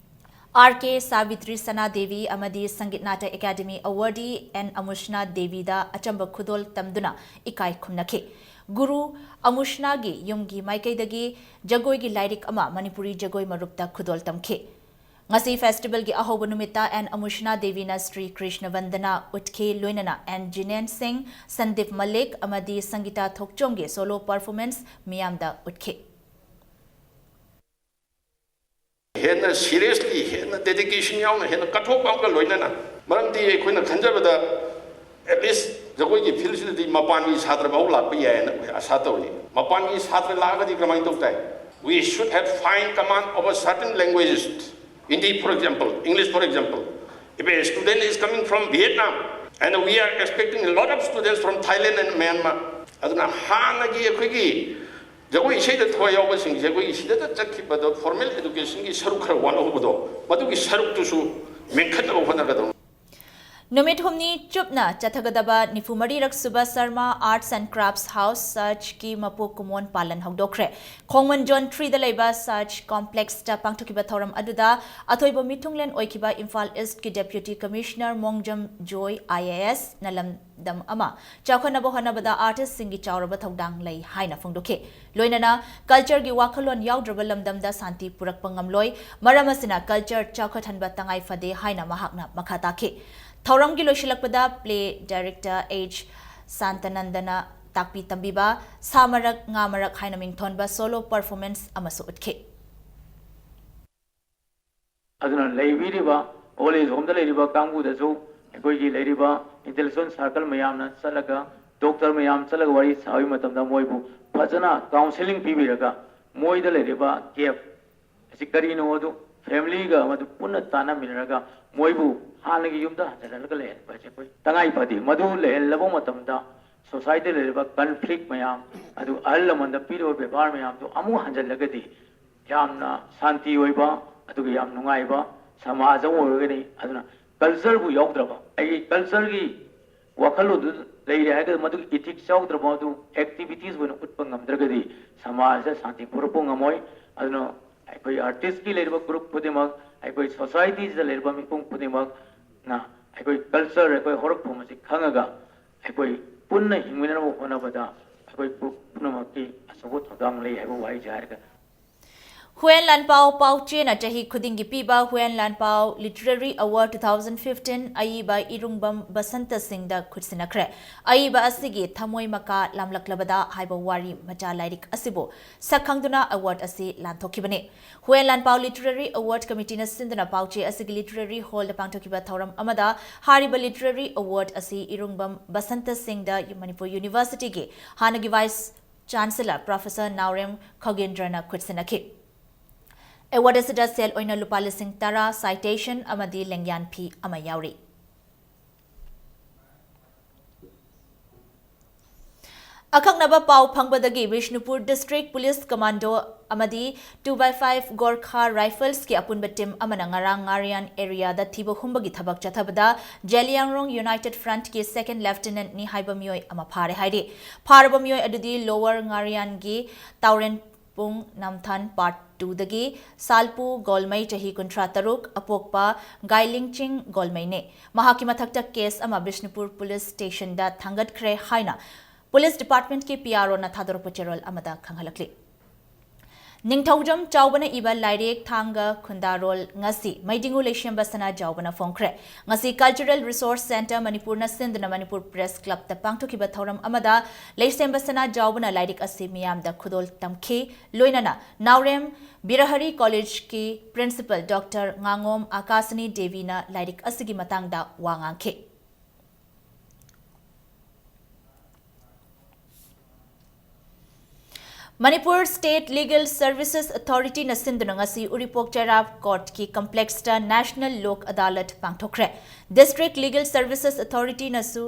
ꯑꯥꯔ ꯀꯦ ꯁꯥꯕꯤꯇ꯭ꯔꯤ ꯁꯅꯥ ꯗꯦꯕꯤ ꯑꯃꯗꯤ Sangeet Natak academy awardee and ꯑꯃꯨꯁꯅꯥ ꯗꯦꯕꯤꯗ ꯑꯆꯝꯕ ꯈꯨꯗꯣꯜ ꯇꯝꯗꯨꯅ ꯏꯀꯥꯏ ꯈꯨꯝꯅꯈꯤ꯫ ꯒꯨꯔꯨ ꯑꯃꯨꯁꯅꯥꯒꯤ ꯌꯨꯝꯒꯤ ꯃꯥꯏꯀꯩꯗꯒꯤ ꯖꯒꯣꯏꯒꯤ ꯂꯥꯏꯔꯤꯛ ꯑꯃ ꯃꯅꯤꯄꯨꯔꯤ ꯖꯒꯣꯏ ꯃꯔꯨꯞꯇ ꯈꯨꯗꯣꯜ ꯇꯝꯈꯤ꯫ ꯉꯁꯤ festivalꯒꯤ ꯑꯍꯧꯕ ꯅꯨꯃꯤꯠꯇ ꯑꯦꯟ ꯑꯃꯨꯁꯅꯥ ꯗꯦꯕꯤꯅ ꯁ꯭ꯔꯤ ꯀ꯭ꯔꯤꯁꯅ ꯋꯟꯗꯅꯥ ꯎꯠꯈꯤ, ꯂꯣꯏꯅꯅ ꯑꯦꯟ ꯖꯤꯅꯦꯟ ꯁꯤꯡ, ꯁꯟꯗꯤꯞ ꯃꯂꯤꯛ ꯑꯃꯗꯤ ꯁꯪꯒꯤꯇꯥ ꯊꯣꯛꯆꯣꯝꯒꯤ solo performance ꯃꯤꯌꯥꯝꯗ ꯎꯠꯈꯤ꯫ ꯍꯦꯟꯅ ꯁꯤꯔꯤꯌꯁꯂꯤ, ꯍꯦꯟꯅ ꯗꯦꯗꯤꯀꯦꯁꯟ ꯌꯥꯎꯅ, ꯍꯦꯟꯅ ꯀꯠꯊꯣꯛꯄ ꯑꯃꯒ ꯂꯣꯏꯅꯅ, ꯃꯔꯝꯗꯤ ꯑꯩꯈꯣꯏꯅ ꯈꯟꯖꯕꯗ ꯑꯦꯠꯂꯤꯁ ꯖꯒꯣꯏꯒꯤ ꯐꯤꯜꯁꯤꯗꯗꯤ ꯃꯄꯥꯟꯒꯤ ꯁꯥꯇ꯭ꯔ ꯐꯥꯎ ꯂꯥꯛꯄ ꯌꯥꯏꯌꯦꯅ ꯑꯩꯈꯣꯏ ꯑꯥꯁꯥ ꯇꯧꯔꯤ꯫ ꯃꯄꯥꯟꯒꯤ ꯁꯥꯇ꯭ꯔ ꯂꯥꯛꯑꯒꯗꯤ ꯀꯃꯥꯏꯅ ꯇꯧ ꯇꯥꯏ? We should have fine command over certain languages. Hindi, for example, English, for example. If a student is coming from Vietnam and we are expecting a lot of students from Thailand and Myanmar, ꯑꯗꯨꯅ ꯍꯥꯟꯅꯒꯤ ꯑꯩꯈꯣꯏꯒꯤ ꯖꯒꯣꯏ ꯏꯁꯩꯗ ꯊꯋꯥꯏ ꯌꯥꯎꯕꯁꯤꯡꯁꯦ ꯑꯩꯈꯣꯏꯒꯤ ꯁꯤꯗꯇ ꯆꯠꯈꯤꯕꯗꯣ formal ꯑꯦꯗꯨꯀꯦꯁꯟꯒꯤ ꯁꯔꯨꯛ ꯈꯔ ꯋꯥꯠꯍꯧꯕꯗꯣ, ꯃꯗꯨꯒꯤ ꯁꯔꯨꯛꯇꯨꯁꯨ ꯃꯦꯟꯈꯠꯅꯕ ꯍꯣꯠꯅꯒꯗꯧꯅꯤ꯫ ꯅꯨꯃꯤꯠ ꯍꯨꯝꯅꯤ ꯆꯨꯞꯅ ꯆꯠꯊꯒꯗꯕ ꯅꯤꯐꯨ ꯃꯔꯤꯔꯛ ꯁꯨꯕ Sharma Arts and Crafts House Searchꯀꯤ ꯃꯄꯣꯛ ꯀꯨꯝꯑꯣꯟ ꯄꯥꯂꯟ ꯍꯧꯗꯣꯛꯈ꯭ꯔꯦ꯫ ꯈꯣꯡꯃꯟ Zone Threeꯗ ꯂꯩꯕ Search Complexꯇ ꯄꯥꯡꯊꯣꯛꯈꯤꯕ ꯊꯧꯔꯝ ꯑꯗꯨꯗ ꯑꯊꯣꯏꯕ ꯃꯤꯊꯨꯡꯂꯦꯟ ꯑꯣꯏꯈꯤꯕ ꯏꯝꯐꯥꯜ Eastꯀꯤ Deputy Commissioner ꯃꯣꯡꯖꯝ ꯖꯣꯏ IASꯅ ꯂꯝꯗꯝ ꯑꯃ ꯆꯥꯎꯈꯠꯅꯕ ꯍꯣꯠꯅꯕꯗ artistꯁꯤꯡꯒꯤ ꯆꯥꯎꯔꯕ ꯊꯧꯗꯥꯡ ꯂꯩ ꯍꯥꯏꯅ ꯐꯣꯡꯗꯣꯛꯈꯤ꯫ ꯂꯣꯏꯅꯅ cultureꯒꯤ ꯋꯥꯈꯜꯂꯣꯟ ꯌꯥꯎꯗ꯭ꯔꯕ ꯂꯝꯗꯝꯗ ꯁꯥꯟꯇꯤ ꯄꯨꯔꯛꯄ ꯉꯝꯂꯣꯏ, ꯃꯔꯝ ꯑꯁꯤꯅ culture ꯆꯥꯎꯈꯠꯍꯟꯕ ꯇꯉꯥꯏ ꯐꯗꯦ ꯍꯥꯏꯅ ꯃꯍꯥꯛꯅ ꯃꯈꯥ ꯇꯥꯈꯤ꯫ ꯊꯧꯔꯝꯒꯤ ꯂꯣꯏꯁꯤꯜꯂꯛꯄꯗ play director H ꯁꯥꯟꯇꯅꯟꯗꯅ ꯇꯥꯛꯄꯤ ꯇꯝꯕꯤꯕ, ꯁꯥ ꯃꯔꯛ, ꯉꯥ ꯃꯔꯛ ꯍꯥꯏꯅ ꯃꯤꯡꯊꯣꯟꯕ solo performance ꯑꯃꯁꯨ ꯎꯠꯈꯤ꯫ ꯑꯗꯨꯅ ꯂꯩꯕꯤꯔꯤꯕ old age homeꯗ ꯂꯩꯔꯤꯕ ꯀꯥꯡꯕꯨꯗꯁꯨ ꯑꯩꯈꯣꯏꯒꯤ ꯂꯩꯔꯤꯕ intellectual circle ꯃꯌꯥꯝꯅ ꯆꯠꯂꯒ, doctor ꯃꯌꯥꯝ ꯆꯠꯂꯒ ꯋꯥꯔꯤ ꯁꯥꯕꯒꯤ ꯃꯇꯝꯗ ꯃꯣꯏꯕꯨ ꯐꯖꯅ counselling ꯄꯤꯕꯤꯔꯒ, ꯃꯣꯏꯗ ꯂꯩꯔꯤꯕ gap ꯑꯁꯤ ꯀꯔꯤꯅꯣ ꯑꯗꯨ familyꯒ ꯃꯗꯨ ꯄꯨꯟꯅ ꯇꯥꯟꯅꯃꯤꯟꯅꯔꯒ ꯃꯣꯏꯕꯨ ꯍꯥꯟꯅꯒꯤ ꯌꯨꯝꯗ ꯍꯟꯖꯤꯜꯍꯜꯂꯒ ꯂꯩꯍꯟꯕ ꯍꯥꯏꯁꯦ ꯑꯩꯈꯣꯏ ꯇꯉꯥꯏ ꯐꯗꯦ꯫ ꯃꯗꯨ ꯂꯩꯍꯜꯂꯕ ꯃꯇꯝꯗ societyꯗ ꯂꯩꯔꯤꯕ conflict ꯃꯌꯥꯝ ꯑꯗꯨ, ꯑꯍꯜ ꯂꯃꯟꯗ ꯄꯤꯔꯤꯕ ꯕꯦꯕꯥꯔ ꯃꯌꯥꯝꯗꯨ ꯑꯃꯨꯛ ꯍꯟꯖꯤꯜꯂꯒꯗꯤ ꯌꯥꯝꯅ ꯁꯥꯟꯇꯤ ꯑꯣꯏꯕ, ꯑꯗꯨꯒ ꯌꯥꯝ ꯅꯨꯡꯉꯥꯏꯕ ꯁꯃꯥꯖ ꯑꯃ ꯑꯣꯏꯔꯒꯅꯤ꯫ ꯑꯗꯨꯅ cultureꯕꯨ ꯌꯥꯎꯗ꯭ꯔꯕ, ꯑꯩꯒꯤ cultureꯒꯤ ꯋꯥꯈꯜꯂꯣꯟꯗꯨ ꯂꯩꯔꯦ ꯍꯥꯏꯔꯒ ꯃꯗꯨꯒꯤ ethics ꯌꯥꯎꯗ꯭ꯔꯕ, ꯑꯗꯨ activities ꯑꯣꯏꯅ ꯎꯠꯄ ꯉꯝꯗ꯭ꯔꯒꯗꯤ ꯁꯃꯥꯖꯗ ꯁꯥꯟꯇꯤ ꯄꯨꯔꯛꯄ ꯉꯝꯃꯣꯏ꯫ ꯑꯗꯨꯅ ꯑꯩꯈꯣꯏ artistꯀꯤ ꯂꯩꯔꯤꯕ group ꯈꯨꯗꯤꯡꯃꯛ, ꯑꯩꯈꯣꯏ societyꯁꯤꯗ ꯂꯩꯔꯤꯕ ꯃꯤꯄꯨꯝ ꯈꯨꯗꯤꯡꯃꯛꯅ ꯑꯩꯈꯣꯏ culture, ꯑꯩꯈꯣꯏ ꯍꯧꯔꯛꯐꯝ ꯑꯁꯤ ꯈꯪꯉꯒ ꯑꯩꯈꯣꯏ ꯄꯨꯟꯅ ꯍꯤꯡꯃꯤꯟꯅꯅꯕ ꯍꯣꯠꯅꯕꯗ ꯑꯩꯈꯣꯏ ꯄꯨꯝꯅꯃꯛꯀꯤ ꯑꯆꯧꯕ ꯊꯧꯗꯥꯡ ꯂꯩ ꯍꯥꯏꯕ ꯋꯥꯍꯩꯁꯤ ꯍꯥꯏꯔꯒ ꯍꯨꯌꯦꯟ ꯂꯥꯟꯄꯥꯎ ꯄꯥꯎꯆꯦꯅ ꯆꯍꯤ ꯈꯨꯗꯤꯡꯒꯤ ꯄꯤꯕ ꯍꯨꯌꯦꯟ ꯂꯥꯟꯄꯥꯎ Literary Award two thousand fifteen ꯑꯏꯕ ꯏꯔꯨꯡꯕꯝ ꯕꯁꯟꯇ ꯁꯤꯡꯗ ꯈꯨꯠꯁꯤꯟꯅꯈ꯭ꯔꯦ꯫ ꯑꯏꯕ ꯑꯁꯤꯒꯤ ꯊꯃꯣꯏ ꯃꯀꯥ ꯂꯥꯝꯂꯛꯂꯕꯗ ꯍꯥꯏꯕ ꯋꯥꯔꯤ ꯃꯆꯥ ꯂꯥꯏꯔꯤꯛ ꯑꯁꯤꯕꯨ ꯁꯛ ꯈꯪꯗꯨꯅ award ꯑꯁꯤ ꯂꯥꯟꯊꯣꯛꯈꯤꯕꯅꯤ꯫ ꯍꯨꯌꯦꯟ ꯂꯥꯟꯄꯥꯎ Literary Award Committeeꯅ ꯁꯤꯟꯗꯨꯅ ꯄꯥꯎꯆꯦ ꯑꯁꯤꯒꯤ Literary Hallꯗ ꯄꯥꯡꯊꯣꯛꯈꯤꯕ ꯊꯧꯔꯝ ꯑꯃꯗ ꯍꯥꯏꯔꯤꯕ Literary Award ꯑꯁꯤ ꯏꯔꯨꯡꯕꯝ ꯕꯁꯟꯇ ꯁꯤꯡꯗ ꯃꯅꯤꯄꯨꯔ Universityꯒꯤ ꯍꯥꯟꯅꯒꯤ Vice Chancellor Professor ꯅꯥꯎꯔꯦꯝ ꯈꯣꯒꯦꯟꯗ꯭ꯔꯅ ꯈꯨꯠꯁꯤꯟꯅꯈꯤ꯫ Award ꯑꯁꯤꯗ ꯁꯦꯜ ꯑꯣꯏꯅ ꯂꯨꯄꯥ ꯂꯤꯁꯤꯡ ꯇꯔꯥ, citation ꯑꯃꯗꯤ ꯂꯦꯡꯌꯥꯟ ꯐꯤ ꯑꯃ ꯌꯥꯎꯔꯤ꯫ ꯑꯀꯛꯅꯕ ꯄꯥꯎ ꯐꯪꯕꯗꯒꯤ ꯕꯤꯁꯅꯨꯄꯨꯔ District Police Commando ꯑꯃꯗꯤ two by five Gorkha Riflesꯀꯤ ꯑꯄꯨꯟꯕ team ꯑꯃꯅ ꯉꯔꯥꯡ ꯉꯥꯔꯤꯌꯥꯟ areaꯗ ꯊꯤꯕ ꯍꯨꯝꯕꯒꯤ ꯊꯕꯛ ꯆꯠꯊꯕꯗ ꯖꯦꯂꯤꯌꯥꯡꯔꯣꯡ United Frontꯀꯤ Second Lieutenantꯅꯤ ꯍꯥꯏꯕ ꯃꯤꯑꯣꯏ ꯑꯃ ꯐꯥꯔꯦ ꯍꯥꯏꯔꯤ꯫ ꯐꯥꯔꯕ ꯃꯤꯑꯣꯏ ꯑꯗꯨꯗꯤ Lower ꯉꯥꯔꯤꯌꯥꯟꯒꯤ ꯇꯥꯎꯔꯦꯟ ꯄꯨꯡ ꯅꯝꯊꯥꯟ Part twoꯗꯒꯤ ꯁꯥꯜꯄꯨ ꯒꯣꯜꯃꯩ, ꯆꯍꯤ ꯀꯨꯟꯊ꯭ꯔꯥ ꯇꯔꯨꯛ, ꯑꯄꯣꯛꯄ ꯒꯥꯏꯂꯤꯡꯆꯤꯡ ꯒꯣꯜꯃꯩꯅꯤ꯫ ꯃꯍꯥꯛꯀꯤ ꯃꯊꯛꯇ case ꯑꯃ ꯕꯤꯁꯅꯨꯄꯨꯔ Police Stationꯗ ꯊꯥꯡꯒꯠꯈ꯭ꯔꯦ ꯍꯥꯏꯅ Police Departmentꯀꯤ PROꯅ ꯊꯥꯗꯣꯔꯛꯄ ꯆꯦꯔꯣꯜ ꯑꯃꯗ ꯈꯪꯍꯜꯂꯛꯂꯤ꯫ ꯅꯤꯡꯊꯧꯖꯝ ꯆꯥꯎꯕꯅ ꯏꯕ ꯂꯥꯏꯔꯤꯛ ꯊꯥꯡꯒ ꯈꯨꯟꯗꯥꯔꯣꯜ ꯉꯁꯤ ꯃꯩꯗꯤꯡꯉꯨ ꯂꯩꯁꯦꯝꯕ ꯁꯅꯥꯖꯥꯎꯕꯅ ꯐꯣꯡꯈ꯭ꯔꯦ꯫ ꯉꯁꯤ Cultural Resource Centre ꯃꯅꯤꯄꯨꯔꯅ ꯁꯤꯟꯗꯨꯅ ꯃꯅꯤꯄꯨꯔ Press Clubꯇ ꯄꯥꯡꯊꯣꯛꯈꯤꯕ ꯊꯧꯔꯝ ꯑꯃꯗ ꯂꯩꯁꯦꯝꯕ ꯁꯅꯥꯖꯥꯎꯕꯅ ꯂꯥꯏꯔꯤꯛ ꯑꯁꯤ ꯃꯤꯌꯥꯝꯗ ꯈꯨꯗꯣꯜ ꯇꯝꯈꯤ꯫ ꯂꯣꯏꯅꯅ ꯅꯥꯎꯔꯦꯝ ꯕꯤꯔꯍꯔꯤ Collegeꯀꯤ Principal Doctor ꯉꯥꯉꯣꯝ ꯑꯀꯥꯁꯅꯤ ꯗꯦꯕꯤꯅ ꯂꯥꯏꯔꯤꯛ ꯑꯁꯤꯒꯤ ꯃꯇꯥꯡꯗ ꯋꯥ ꯉꯥꯡꯈꯤ꯫ Manipur State Legal Services Authorityꯅ ꯁꯤꯟꯗꯨꯅ ꯉꯁꯤ ꯎꯔꯤꯄꯣꯛ ꯆꯩꯔꯥꯞ Courtꯀꯤ Complexꯇ National Lok Adalat ꯄꯥꯡꯊꯣꯛꯈ꯭ꯔꯦ꯫ District Legal Services Authorityꯅꯁꯨ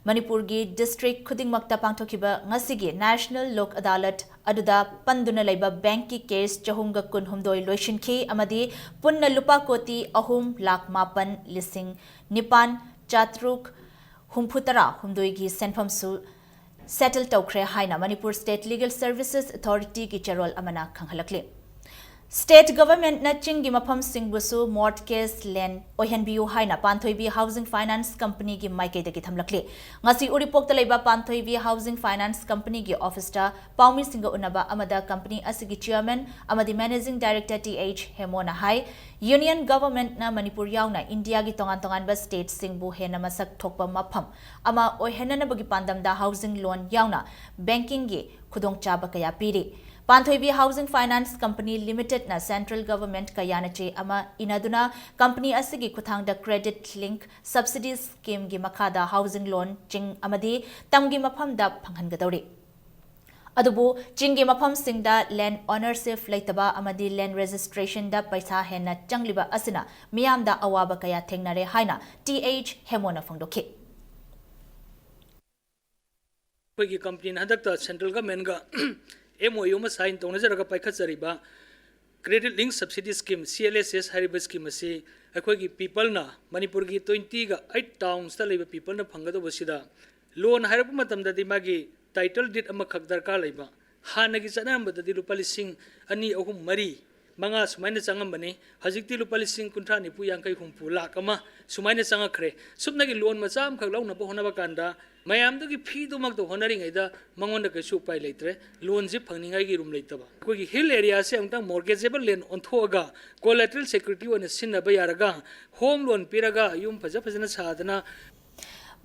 ꯃꯅꯤꯄꯨꯔꯒꯤ district ꯈꯨꯗꯤꯡꯃꯛꯇ ꯄꯥꯡꯊꯣꯛꯈꯤꯕ ꯉꯁꯤꯒꯤ National Lok Adalat ꯑꯗꯨꯗ ꯄꯟꯗꯨꯅ ꯂꯩꯕ bankꯀꯤ case ꯆꯍꯨꯝꯒ ꯀꯨꯟꯍꯨꯝꯗꯣꯏ ꯂꯣꯏꯁꯤꯟꯈꯤ ꯑꯃꯗꯤ ꯄꯨꯟꯅ ꯂꯨꯄꯥ ꯀꯣꯇꯤ ꯑꯍꯨꯝ ꯂꯥꯈ ꯃꯥꯄꯟ ꯂꯤꯁꯤꯡ ꯅꯤꯄꯥꯟ ꯆꯥꯇ꯭ꯔꯨꯛ ꯍꯨꯝꯐꯨꯇꯔꯥ ꯍꯨꯝꯗꯣꯏꯒꯤ ꯁꯦꯟꯐꯝꯁꯨ settle ꯇꯧꯈ꯭ꯔꯦ ꯍꯥꯏꯅ Manipur State Legal Services Authorityꯒꯤ ꯆꯦꯔꯣꯜ ꯑꯃꯅ ꯈꯪꯍꯜꯂꯛꯂꯤ꯫ State Government ꯅ ꯆꯤꯡꯒꯤ ꯃꯐꯝꯁꯤꯡꯕꯨꯁꯨ mortgage land ꯑꯣꯏꯍꯟꯕꯤꯌꯨ ꯍꯥꯏꯅ ꯄꯥꯟꯊꯣꯏꯕꯤ Housing Finance Company ꯒꯤ ꯃꯥꯏꯀꯩꯗꯒꯤ ꯊꯝꯂꯛꯂꯤ꯫ ꯉꯁꯤ ꯎꯔꯤꯄꯣꯛꯇ ꯂꯩꯕ ꯄꯥꯟꯊꯣꯏꯕꯤ Housing Finance Company ꯒꯤ office ꯇ ꯄꯥꯎꯃꯤꯁꯤꯡꯒ ꯎꯅꯕ ꯑꯃꯗ company ꯑꯁꯤꯒꯤ chairman ꯑꯃꯗꯤ managing director ꯇꯤ ꯑꯩꯆ ꯍꯦꯃꯣꯅ ꯍꯥꯏ, Union Government ꯅ ꯃꯅꯤꯄꯨꯔ ꯌꯥꯎꯅ ꯏꯟꯗꯤꯌꯥꯒꯤ ꯇꯣꯉꯥꯟ ꯇꯣꯉꯥꯟꯕ state ꯁꯤꯡꯕꯨ ꯍꯦꯟꯅ ꯃꯁꯛ ꯊꯣꯛꯄ ꯃꯐꯝ ꯑꯃ ꯑꯣꯏꯍꯟꯅꯅꯕꯒꯤ ꯄꯥꯟꯗꯝꯗ housing loan ꯌꯥꯎꯅ banking ꯒꯤ ꯈꯨꯗꯣꯡꯆꯥꯕ ꯀꯌꯥ ꯄꯤꯔꯤ꯫ ꯄꯥꯟꯊꯣꯏꯕꯤ Housing Finance Company Limited ꯅ central government ꯀ ꯌꯥꯅꯆꯦ ꯑꯃ ꯏꯅꯗꯨꯅ company ꯑꯁꯤꯒꯤ ꯈꯨꯠꯊꯥꯡꯗ credit link subsidy scheme ꯒꯤ ꯃꯈꯥꯗ housing loan ꯆꯤꯡ ꯑꯃꯗꯤ ꯇꯝꯒꯤ ꯃꯐꯝꯗ ꯐꯪꯍꯟꯒꯗꯧꯔꯤ꯫ ꯑꯗꯨꯕꯨ ꯆꯤꯡꯒꯤ ꯃꯐꯝꯁꯤꯡꯗ land ownership ꯂꯩꯇꯕ ꯑꯃꯗꯤ land registration ꯗ ꯄꯩꯁꯥ ꯍꯦꯟꯅ ꯆꯪꯂꯤꯕ ꯑꯁꯤꯅ ꯃꯤꯌꯥꯝꯗ ꯑꯋꯥꯕ ꯀꯌꯥ ꯊꯦꯡꯅꯔꯦ ꯍꯥꯏꯅ ꯇꯤ ꯑꯩꯆ ꯍꯦꯃꯣꯅ ꯐꯣꯡꯗꯣꯛꯈꯤ꯫ ꯑꯩꯈꯣꯏꯒꯤ company ꯅ ꯍꯟꯗꯛꯇ central government ꯀ M O U ꯑꯃ sign ꯇꯧꯅꯖꯔꯒ ꯄꯥꯏꯈꯠꯆꯔꯤꯕ credit link subsidy scheme, C L S S ꯍꯥꯏꯔꯤꯕ scheme ꯑꯁꯤ ꯑꯩꯈꯣꯏꯒꯤ people ꯅ, ꯃꯅꯤꯄꯨꯔꯒꯤ twenty ꯒ eight towns ꯇ ꯂꯩꯕ people ꯅ ꯐꯪꯒꯗꯧꯕꯁꯤꯗ, loan ꯍꯥꯏꯔꯛꯄ ꯃꯇꯝꯗꯗꯤ ꯃꯥꯒꯤ title deed ꯑꯃꯈꯛ ꯗꯔꯀꯥꯔ ꯂꯩꯕ, ꯍꯥꯟꯅꯒꯤ ꯆꯠꯅꯔꯝꯕꯗꯗꯤ ꯂꯨꯄꯥ ꯂꯤꯁꯤꯡ ꯑꯅꯤ, ꯑꯍꯨꯝ, ꯃꯔꯤ, ꯃꯉꯥ ꯁꯨꯃꯥꯏꯅ ꯆꯪꯉꯝꯕꯅꯤ꯫ ꯍꯧꯖꯤꯛꯇꯤ ꯂꯨꯄꯥ ꯂꯤꯁꯤꯡ ꯀꯨꯟꯊ꯭ꯔꯥ, ꯅꯤꯐꯨ, ꯌꯥꯡꯈꯩ, ꯍꯨꯝꯐꯨ, ꯂꯥꯈ ꯑꯃ ꯁꯨꯃꯥꯏꯅ ꯆꯪꯉꯛꯈ꯭ꯔꯦ꯫ ꯁꯨꯞꯅꯒꯤ loan ꯃꯆꯥ ꯑꯃꯈꯛ ꯂꯧꯅꯕ ꯍꯣꯠꯅꯕ ꯀꯥꯟꯗ ꯃꯌꯥꯝꯗꯨꯒꯤ ꯐꯤꯗꯨꯃꯛꯇ ꯍꯣꯠꯅꯔꯤꯉꯩꯗ ꯃꯉꯣꯟꯗ ꯀꯩꯁꯨ ꯎꯄꯥꯏ ꯂꯩꯇ꯭ꯔꯦ꯫ Loan ꯁꯤ ꯐꯪꯅꯤꯡꯉꯥꯏꯒꯤ room ꯂꯩꯇꯕ꯫ ꯑꯩꯈꯣꯏꯒꯤ hill area ꯁꯦ ꯑꯃꯨꯛꯇꯪ mortgageable land ꯑꯣꯟꯊꯣꯛꯑꯒ collateral security ꯑꯣꯏꯅ ꯁꯤꯖꯤꯟꯅꯕ ꯌꯥꯔꯒ home loan ꯄꯤꯔꯒ ꯌꯨꯝ ꯐꯖ ꯐꯖꯅ ꯁꯥꯗꯅ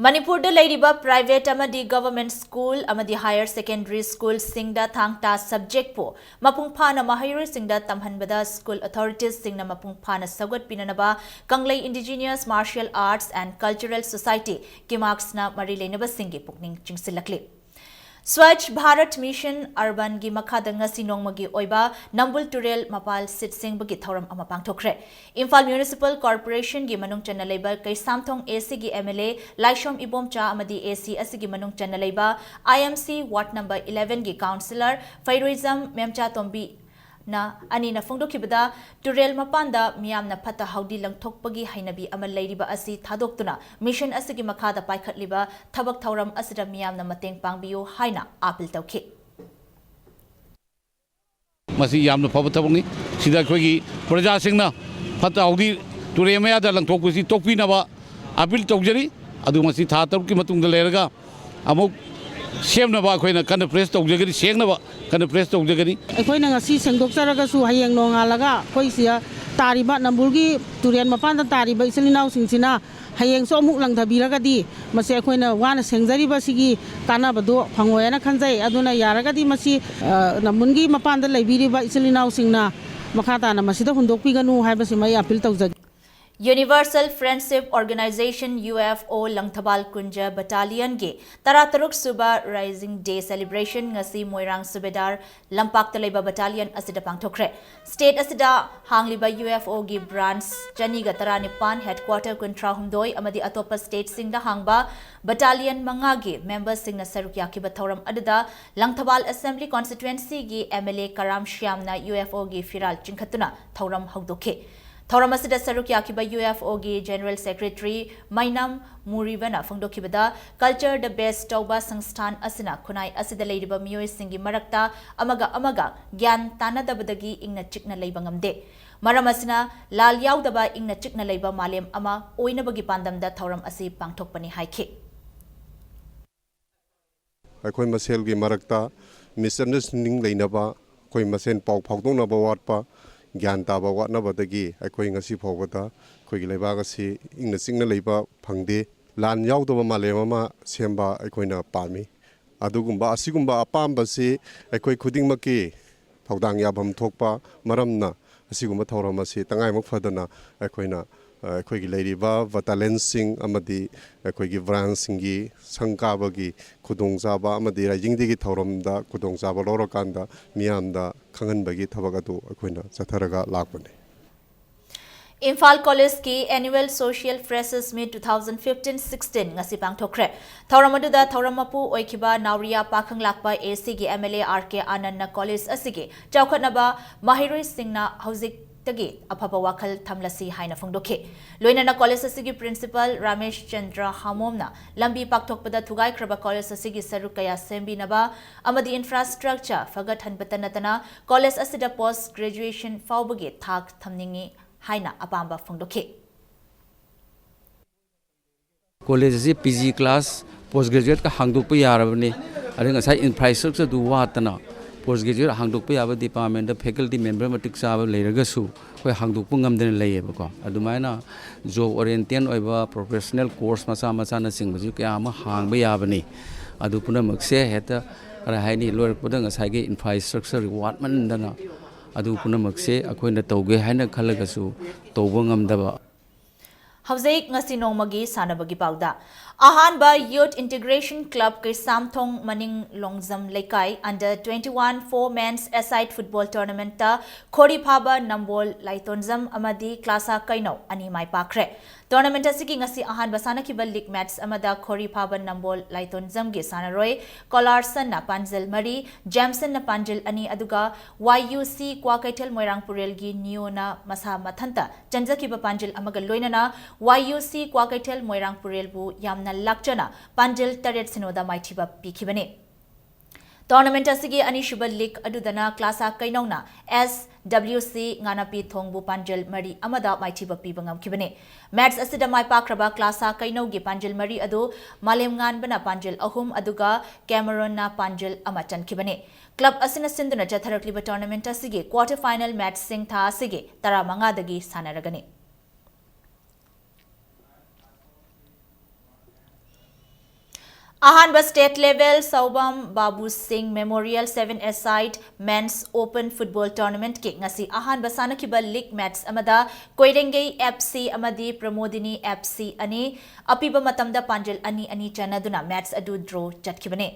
ꯃꯅꯤꯄꯨꯔꯗ ꯂꯩꯔꯤꯕ private ꯑꯃꯗꯤ government school ꯑꯃꯗꯤ higher secondary school ꯁꯤꯡꯗ ꯊꯥꯡ ꯇꯥ subject ꯄꯨ ꯃꯄꯨꯡ ꯐꯥꯅ ꯃꯍꯩꯔꯣꯏꯁꯤꯡꯗ ꯇꯝꯍꯟꯕꯗ school authorities ꯁꯤꯡꯅ ꯃꯄꯨꯡ ꯐꯥꯅ ꯁꯧꯒꯠꯄꯤꯅꯅꯕ ꯀꯪꯂꯩ Indigenous Martial Arts and Cultural Society, KIMARCS ꯅ ꯃꯔꯤ ꯂꯩꯅꯕꯁꯤꯡꯒꯤ ꯄꯨꯛꯅꯤꯡ ꯆꯤꯡꯁꯤꯜꯂꯛꯂꯤ꯫ Swachh Bharat Mission Urban ꯒꯤ ꯃꯈꯥꯗ ꯉꯁꯤ ꯅꯣꯡꯃꯒꯤ ꯑꯣꯏꯕ ꯅꯝꯕꯨꯜ ꯇꯨꯔꯦꯜ ꯃꯄꯥꯜ ꯁꯤꯠ ꯁꯦꯡꯕꯒꯤ ꯊꯧꯔꯝ ꯑꯃ ꯄꯥꯡꯊꯣꯛꯈ꯭ꯔꯦ꯫ ꯏꯝꯐꯥꯜ Municipal Corporation ꯒꯤ ꯃꯅꯨꯡ ꯆꯟꯅ ꯂꯩꯕ ꯀꯩꯁꯥꯝꯊꯣꯡ A C ꯒꯤ M L A ꯂꯥꯏꯁ꯭ꯔꯣꯝ ꯏꯕꯣꯝꯆꯥ ꯑꯃꯗꯤ A C ꯑꯁꯤꯒꯤ ꯃꯅꯨꯡ ꯆꯟꯅ ꯂꯩꯕ I M C ward number eleven ꯒꯤ councillor ꯐꯩꯔꯣꯏꯖꯝ ꯃꯦꯝꯆꯥꯇꯣꯝꯕꯤ ꯅ ꯑꯅꯤꯅ ꯐꯣꯡꯗꯣꯛꯈꯤꯕꯗ, ꯇꯨꯔꯦꯜ ꯃꯄꯥꯟꯗ ꯃꯤꯌꯥꯝꯅ ꯐꯠꯇ ꯍꯥꯎꯗꯤ ꯂꯪꯊꯣꯛꯄꯒꯤ ꯍꯩꯅꯕꯤ ꯑꯃ ꯂꯩꯔꯤꯕ ꯑꯁꯤ ꯊꯥꯗꯣꯛꯇꯨꯅ mission ꯑꯁꯤꯒꯤ ꯃꯈꯥꯗ ꯄꯥꯏꯈꯠꯂꯤꯕ ꯊꯕꯛ ꯊꯧꯔꯝ ꯑꯁꯤꯗ ꯃꯤꯌꯥꯝꯅ ꯃꯇꯦꯡ ꯄꯥꯡꯕꯤꯌꯨ ꯍꯥꯏꯅ appeal ꯇꯧꯈꯤ꯫ ꯃꯁꯤ ꯌꯥꯝꯅ ꯐꯕ ꯊꯕꯛꯅꯤ꯫ ꯁꯤꯗ ꯑꯩꯈꯣꯏꯒꯤ ꯄ꯭ꯔꯖꯥꯁꯤꯡꯅ ꯐꯠꯇ ꯍꯥꯎꯗꯤ ꯇꯨꯔꯦꯜ ꯃꯌꯥꯗ ꯂꯪꯊꯣꯛꯄꯁꯤ ꯇꯣꯛꯄꯤꯅꯕ ꯑꯥꯄꯤꯜ ꯇꯧꯖꯔꯤ꯫ ꯑꯗꯨ ꯃꯁꯤ ꯊꯥ ꯇꯔꯨꯛꯀꯤ ꯃꯇꯨꯡꯗ ꯂꯩꯔꯒ ꯑꯃꯨꯛ ꯁꯦꯝꯅꯕ ꯑꯩꯈꯣꯏꯅ ꯀꯟꯅ ꯄ꯭ꯔꯦꯁ ꯇꯧꯖꯒꯅꯤ, ꯁꯦꯡꯅꯕ ꯀꯟꯅ ꯄ꯭ꯔꯦꯁ ꯇꯧꯖꯒꯅꯤ꯫ ꯑꯩꯈꯣꯏꯅ ꯉꯁꯤ ꯁꯦꯡꯗꯣꯛꯆꯔꯒꯁꯨ ꯍꯌꯦꯡ ꯅꯣꯡꯉꯥꯜꯂꯒ ꯑꯩꯈꯣꯏ ꯁꯤꯗ ꯇꯥꯔꯤꯕ ꯅꯝꯕꯨꯜꯒꯤ ꯇꯨꯔꯦꯜ ꯃꯄꯥꯟꯗ ꯇꯥꯔꯤꯕ ꯏꯆꯤꯜ ꯏꯅꯥꯎꯁꯤꯡꯁꯤꯅ ꯍꯌꯦꯡꯁꯨ ꯑꯃꯨꯛ ꯂꯪꯊꯕꯤꯔꯒꯗꯤ ꯃꯁꯤ ꯑꯩꯈꯣꯏꯅ ꯋꯥꯅ ꯁꯦꯡꯖꯔꯤꯕꯁꯤꯒꯤ ꯀꯥꯟꯅꯕꯗꯣ ꯐꯪꯉꯣꯏꯅ ꯈꯟꯖꯩ꯫ ꯑꯗꯨꯅ ꯌꯥꯔꯒꯗꯤ ꯃꯁꯤ, ꯑ, ꯅꯝꯕꯨꯜꯒꯤ ꯃꯄꯥꯟꯗ ꯂꯩꯕꯤꯔꯤꯕ ꯏꯆꯤꯜ ꯏꯅꯥꯎꯁꯤꯡꯅ ꯃꯈꯥ ꯇꯥꯅ ꯃꯁꯤꯗ ꯍꯨꯟꯗꯣꯛꯄꯤꯒꯅꯨ ꯍꯥꯏꯕꯁꯤꯃ ꯑꯩ ꯑꯥꯄꯤꯜ ꯇꯧꯖꯒꯦ꯫ Universal Friendship Organization, U F O, Langthabal ꯀꯨꯟꯖ ꯕꯠꯇꯥꯂꯤꯌꯟꯒꯤ ꯇꯔꯥꯇꯔꯨꯛ ꯁꯨꯕ Rising Day Celebration ꯉꯁꯤ ꯃꯣꯏꯔꯥꯡ ꯁꯨꯕꯦꯗꯥꯔ ꯂꯝꯄꯥꯛꯇ ꯂꯩꯕ ꯕꯠꯇꯥꯂꯤꯌꯟ ꯑꯁꯤꯗ ꯄꯥꯡꯊꯣꯛꯈ꯭ꯔꯦ꯫ State ꯑꯁꯤꯗ ꯍꯥꯡꯂꯤꯕ U F O ꯒꯤ branch ꯆꯅꯤꯒ ꯇꯔꯥꯅꯤꯄꯥꯟ, headquarter ꯀꯨꯟꯊ꯭ꯔꯥꯍꯨꯝꯗꯣꯏ ꯑꯃꯗꯤ ꯑꯇꯣꯞꯄ stateꯁꯤꯡꯗ ꯍꯥꯡꯕ ꯕꯠꯇꯥꯂꯤꯌꯟ ꯃꯉꯥꯒꯤ memberꯁꯤꯡꯅ ꯁꯔꯨꯛ ꯌꯥꯈꯤꯕ ꯊꯧꯔꯝ ꯑꯗꯨꯗ Langthabal Assembly Constituencyꯒꯤ M L A Karam ꯁ꯭ꯌꯥꯝꯅ U F O ꯒꯤ ꯐꯤꯔꯥꯜ ꯆꯤꯡꯈꯠꯇꯨꯅ ꯊꯧꯔꯝ ꯍꯧꯗꯣꯛꯈꯤ꯫ ꯊꯧꯔꯝ ꯑꯁꯤꯗ ꯁꯔꯨꯛ ꯌꯥꯈꯤꯕ U F O ꯒꯤ General Secretary ꯃꯩꯅꯝ ꯃꯨꯔꯤꯕꯅ ꯐꯣꯡꯗꯣꯛꯈꯤꯕꯗ, culture the best ꯇꯧꯕ ꯁꯪꯁꯊꯥꯟ ꯑꯁꯤꯅ ꯈꯨꯟꯅꯥꯏ ꯑꯁꯤꯗ ꯂꯩꯔꯤꯕ ꯃꯤꯑꯣꯏꯁꯤꯡꯒꯤ ꯃꯔꯛꯇ ꯑꯃꯒ ꯑꯃꯒ ꯒ꯭ꯌꯥꯟ ꯇꯥꯅꯗꯕꯗꯒꯤ ꯏꯪꯅ ꯆꯤꯛꯅ ꯂꯩꯕ ꯉꯝꯗꯦ꯫ ꯃꯔꯝ ꯑꯁꯤꯅ ꯂꯥꯜ ꯌꯥꯎꯗꯕ ꯏꯪꯅ ꯆꯤꯛꯅ ꯂꯩꯕ ꯃꯥꯂꯦꯝ ꯑꯃ ꯑꯣꯏꯅꯕꯒꯤ ꯄꯥꯟꯗꯝꯗ ꯊꯧꯔꯝ ꯑꯁꯤ ꯄꯥꯡꯊꯣꯛꯄꯅꯤ ꯍꯥꯏꯈꯤ꯫ ꯑꯩꯈꯣꯏ ꯃꯁꯦꯜꯒꯤ ꯃꯔꯛꯇ misunderstanding ꯂꯩꯅꯕ, ꯑꯩꯈꯣꯏ ꯃꯁꯦꯟ ꯄꯥꯎ ꯐꯥꯎꯗꯣꯛꯅꯕ ꯋꯥꯠꯄ, ꯒ꯭ꯌꯥꯟ ꯇꯥꯕ ꯋꯥꯠꯅꯕꯗꯒꯤ ꯑꯩꯈꯣꯏ ꯉꯁꯤ ꯐꯥꯎꯕꯗ ꯑꯩꯈꯣꯏꯒꯤ ꯂꯩꯕꯥꯛ ꯑꯁꯤ ꯏꯪꯅ ꯆꯤꯛꯅ ꯂꯩꯕ ꯐꯪꯗꯦ꯫ ꯂꯥꯟ ꯌꯥꯎꯗꯕ ꯃꯥꯂꯦꯝ ꯑꯃ ꯁꯦꯝꯕ ꯑꯩꯈꯣꯏꯅ ꯄꯥꯝꯃꯤ꯫ ꯑꯗꯨꯒꯨꯝꯕ, ꯑꯁꯤꯒꯨꯝꯕ ꯑꯄꯥꯝꯕꯁꯤ ꯑꯩꯈꯣꯏ ꯈꯨꯗꯤꯡꯃꯛꯀꯤ ꯊꯧꯗꯥꯡ ꯌꯥꯐꯝ ꯊꯣꯛꯄ ꯃꯔꯝꯅ, ꯑꯁꯤꯒꯨꯝꯕ ꯊꯧꯔꯝ ꯑꯁꯤ ꯇꯉꯥꯏꯃꯛ ꯐꯗꯅ ꯑꯩꯈꯣꯏꯅ, ꯑ, ꯑꯩꯈꯣꯏꯒꯤ ꯂꯩꯔꯤꯕ battalionꯁꯤꯡ ꯑꯃꯗꯤ ꯑꯩꯈꯣꯏꯒꯤ branchꯁꯤꯡꯒꯤ ꯁꯪ ꯀꯥꯕꯒꯤ ꯈꯨꯗꯣꯡꯆꯥꯕ ꯑꯃꯗꯤ Rising Dayꯒꯤ ꯊꯧꯔꯝꯗ ꯈꯨꯗꯣꯡꯆꯥꯕ ꯂꯧꯔꯀꯥꯟꯗ ꯃꯤꯌꯥꯝꯗ ꯈꯪꯍꯟꯕꯒꯤ ꯊꯕꯛ ꯑꯗꯨ ꯑꯩꯈꯣꯏꯅ ꯆꯠꯊꯔꯒ ꯂꯥꯛꯄꯅꯤ꯫ ꯏꯝꯐꯥꯜ ꯀꯣꯂꯦꯖꯀꯤ Annual Social Freshers Meet two thousand fifteen sixteen ꯉꯁꯤ ꯄꯥꯡꯊꯣꯛꯈ꯭ꯔꯦ꯫ ꯊꯧꯔꯝ ꯑꯗꯨꯗ ꯊꯧꯔꯝ ꯃꯄꯨ ꯑꯣꯏꯈꯤꯕ ꯅꯥꯎꯔꯤꯌꯥ ꯄꯥꯈꯪꯂꯥꯛꯄ ACꯒꯤ M L A R K ꯑꯥꯅꯟꯗꯅ ꯀꯣꯂꯦꯖ ꯑꯁꯤꯒꯤ ꯆꯥꯎꯈꯠꯅꯕ ꯃꯍꯩꯔꯣꯏꯁꯤꯡꯅ ꯍꯧꯖꯤꯛ ꯇꯒꯤ ꯑꯐꯕ ꯋꯥꯈꯜ ꯊꯝꯂꯁꯤ ꯍꯥꯏꯅ ꯐꯣꯡꯗꯣꯛꯈꯤ꯫ ꯂꯣꯏꯅꯅ ꯀꯣꯂꯦꯖ ꯑꯁꯤꯒꯤ ꯄ꯭ꯔꯤꯟꯁꯤꯄꯥꯜ ꯔꯥꯃꯦꯁ ꯆꯟꯗ꯭ꯔ ꯍꯥꯃꯣꯝꯅ ꯂꯝꯕꯤ ꯄꯥꯛꯊꯣꯛꯄꯗ ꯊꯨꯒꯥꯏꯈ꯭ꯔꯕ ꯀꯣꯂꯦꯖ ꯑꯁꯤꯒꯤ ꯁꯔꯨꯛ ꯀꯌꯥ ꯁꯦꯝꯕꯤꯅꯕ ꯑꯃꯗꯤ ꯏꯟꯐ꯭ꯔꯥꯁ꯭ꯇ꯭ꯔꯛꯆꯔ ꯐꯒꯠꯍꯟꯕꯇ ꯅꯠꯇꯅ ꯀꯣꯂꯦꯖ ꯑꯁꯤꯗ ꯄꯣꯁ ꯒ꯭ꯔꯦꯖꯨꯑꯦꯁꯟ ꯐꯥꯎꯕꯒꯤ ꯊꯥꯛ ꯊꯝꯅꯤꯡꯏ ꯍꯥꯏꯅ ꯑꯄꯥꯝꯕ ꯐꯣꯡꯗꯣꯛꯈꯤ꯫ ꯀꯣꯂꯦꯖ ꯑꯁꯤ ꯄꯤ ꯖꯤ ꯀ꯭ꯂꯥꯁ, ꯄꯣꯁ ꯒ꯭ꯔꯦꯖꯨꯑꯦꯠꯀ ꯍꯥꯡꯗꯣꯛꯄ ꯌꯥꯔꯕꯅꯤ꯫ ꯑꯗꯨ ꯉꯁꯥꯏ ꯏꯟꯐ꯭ꯔꯥꯁ꯭ꯇ꯭ꯔꯛꯆꯔꯗꯨ ꯋꯥꯠꯇꯅ ꯄꯣꯁ ꯒ꯭ꯔꯦꯖꯨꯑꯦꯠ ꯍꯥꯡꯗꯣꯛꯄ ꯌꯥꯕ ꯗꯤꯄꯥꯔꯠꯃꯦꯟꯗ ꯐꯦꯀꯜꯇꯤ ꯃꯦꯝꯕꯔ ꯃꯇꯤꯛ ꯆꯥꯕ ꯂꯩꯔꯒꯁꯨ ꯑꯩꯈꯣꯏ ꯍꯥꯡꯗꯣꯛꯄ ꯉꯝꯗꯅ ꯂꯩꯌꯦꯕꯀꯣ꯫ ꯑꯗꯨꯃꯥꯏꯅ ꯖꯣꯕ ꯑꯣꯔꯤꯌꯦꯟꯇꯦꯟ ꯑꯣꯏꯕ ꯄ꯭ꯔꯣꯐꯦꯁꯅꯦꯜ ꯀꯣꯔꯁ ꯃꯆꯥ ꯃꯆꯥꯅꯆꯤꯡꯕꯁꯨ ꯀꯌꯥ ꯑꯃ ꯍꯥꯡꯕ ꯌꯥꯕꯅꯤ꯫ ꯑꯗꯨ ꯄꯨꯝꯅꯃꯛꯁꯦ ꯍꯦꯛꯇ ꯀꯔꯤ ꯍꯥꯏꯅꯤ, ꯂꯣꯏꯔꯛꯄꯗ ꯉꯁꯥꯏꯒꯤ ꯏꯟꯐ꯭ꯔꯥꯁ꯭ꯇ꯭ꯔꯛꯆꯔ ꯋꯥꯠꯃꯟꯗꯅ ꯑꯗꯨ ꯄꯨꯝꯅꯃꯛꯁꯦ ꯑꯩꯈꯣꯏꯅ ꯇꯧꯒꯦ ꯍꯥꯏꯅ ꯈꯜꯂꯒꯁꯨ ꯇꯧꯕ ꯉꯝꯗꯕ꯫ ꯍꯧꯖꯤꯛ ꯉꯁꯤ ꯅꯣꯡꯃꯒꯤ ꯁꯥꯟꯅꯕꯒꯤ ꯄꯥꯎꯗ꯫ ꯑꯍꯥꯟꯕ youth integration club Keishamthong Maning Longjam Leikai under twenty one four men's aside football ꯇꯣꯔꯅꯥꯃꯦꯟꯠꯇ ꯈꯣꯔꯤꯐꯥꯕ ꯅꯝꯕꯣꯜ ꯂꯥꯏꯇꯣꯟꯖꯝ ꯑꯃꯗꯤ ꯀ꯭ꯂꯥꯁꯥ ꯀꯩꯅꯧ ꯑꯅꯤ ꯃꯥꯏ ꯄꯥꯛꯈ꯭ꯔꯦ꯫ ꯇꯣꯔꯅꯥꯃꯦꯟꯠ ꯑꯁꯤꯒꯤ ꯉꯁꯤ ꯑꯍꯥꯟꯕ ꯁꯥꯟꯅꯈꯤꯕ ꯂꯤꯒ ꯃꯦꯠꯆ ꯑꯃꯗ ꯈꯣꯔꯤꯐꯥꯕ ꯅꯝꯕꯣꯜ ꯂꯥꯏꯇꯣꯟꯖꯝꯒꯤ ꯁꯥꯟꯅꯔꯣꯏ ꯀꯣꯂꯥꯔꯁꯟꯅ ꯄꯥꯟꯖꯜ ꯃꯔꯤ, ꯖꯦꯝꯁꯟꯅ ꯄꯥꯟꯖꯜ ꯑꯅꯤ, ꯑꯗꯨꯒ ꯋꯥꯏ ꯌꯨ ꯁꯤ ꯀ꯭ꯋꯥꯀꯩꯊꯦꯜ ꯃꯣꯏꯔꯥꯡꯄꯨꯔꯦꯜꯒꯤ ꯅꯤꯌꯣꯅ ꯃꯁꯥ ꯃꯊꯟꯇ ꯆꯟꯖꯈꯤꯕ ꯄꯥꯟꯖꯜ ꯑꯃꯒ ꯂꯣꯏꯅꯅ ꯋꯥꯏ ꯌꯨ ꯁꯤ ꯀ꯭ꯋꯥꯀꯩꯊꯦꯜ ꯃꯣꯏꯔꯥꯡꯄꯨꯔꯦꯜꯕꯨ ꯌꯥꯝꯅ ꯂꯥꯛꯆꯅ ꯄꯥꯟꯖꯜ ꯇꯔꯦꯠ ꯁꯤꯅꯣꯗ ꯃꯥꯏꯊꯤꯕ ꯄꯤꯈꯤꯕꯅꯤ꯫ ꯇꯣꯔꯅꯥꯃꯦꯟꯠ ꯑꯁꯤꯒꯤ ꯑꯅꯤꯁꯨꯕ ꯂꯤꯒ ꯑꯗꯨꯗꯅ ꯀ꯭ꯂꯥꯁꯥ ꯀꯩꯅꯧꯅ ꯑꯦꯁ ꯗꯕ꯭ꯂꯤꯎ ꯁꯤ ꯉꯥꯅꯥꯄꯤ ꯊꯣꯡꯕꯨ ꯄꯥꯟꯖꯜ ꯃꯔꯤ ꯑꯃꯗ ꯃꯥꯏꯊꯤꯕ ꯄꯤꯕ ꯉꯝꯈꯤꯕꯅꯤ꯫ ꯃꯦꯠꯆ ꯑꯁꯤꯗ ꯃꯥꯏ ꯄꯥꯛꯈ꯭ꯔꯕ ꯀ꯭ꯂꯥꯁꯥ ꯀꯩꯅꯧꯒꯤ ꯄꯥꯟꯖꯜ ꯃꯔꯤ ꯑꯗꯨ ꯃꯥꯂꯦꯝꯉꯥꯟꯕꯅ ꯄꯥꯟꯖꯜ ꯑꯍꯨꯝ ꯑꯗꯨꯒ ꯀꯦꯃꯔꯣꯟꯅ ꯄꯥꯟꯖꯜ ꯑꯃ ꯆꯟꯈꯤꯕꯅꯤ꯫ ꯀ꯭ꯂꯕ ꯑꯁꯤꯅ ꯁꯤꯟꯗꯨꯅ ꯆꯠꯊꯔꯛꯂꯤꯕ ꯇꯣꯔꯅꯥꯃꯦꯟꯠ ꯑꯁꯤꯒꯤ ꯀ꯭ꯋꯥꯔꯇꯔ ꯐꯥꯏꯅꯦꯜ ꯃꯦꯠꯆꯁꯤꯡ ꯊꯥ ꯑꯁꯤꯒꯤ ꯇꯔꯥꯃꯉꯥꯗꯒꯤ ꯁꯥꯟꯅꯔꯒꯅꯤ꯫ ꯑꯍꯥꯟꯕ ꯁ꯭ꯇꯦꯠ ꯂꯦꯚꯦꯜ ꯁꯧꯕꯝ ꯕꯥꯕꯨ ꯁꯤꯡ ꯃꯦꯃꯣꯔꯤꯌꯦꯜ ꯁꯦꯚꯦꯟ ꯑꯦꯁꯥꯏꯠ ꯃꯦꯟꯁ ꯑꯣꯄꯟ ꯐꯨꯠꯕꯣꯜ ꯇꯣꯔꯅꯥꯃꯦꯟꯠꯀꯤ ꯉꯁꯤ ꯑꯍꯥꯟꯕ ꯁꯥꯟꯅꯈꯤꯕ ꯂꯤꯒ ꯃꯦꯠꯆ ꯑꯃꯗ ꯀꯣꯏꯔꯦꯡꯒꯩ ꯑꯦꯐ ꯁꯤ ꯑꯃꯗꯤ ꯄ꯭ꯔꯃꯣꯗꯤꯅꯤ ꯑꯦꯐ ꯁꯤ ꯑꯅꯤ ꯑꯄꯤꯕ ꯃꯇꯝꯗ ꯄꯥꯟꯖꯜ ꯑꯅꯤ ꯑꯅꯤ ꯆꯟꯅꯗꯨꯅ ꯃꯦꯠꯆ ꯑꯗꯨ ꯗ꯭ꯔꯣ ꯆꯠꯈꯤꯕꯅꯤ꯫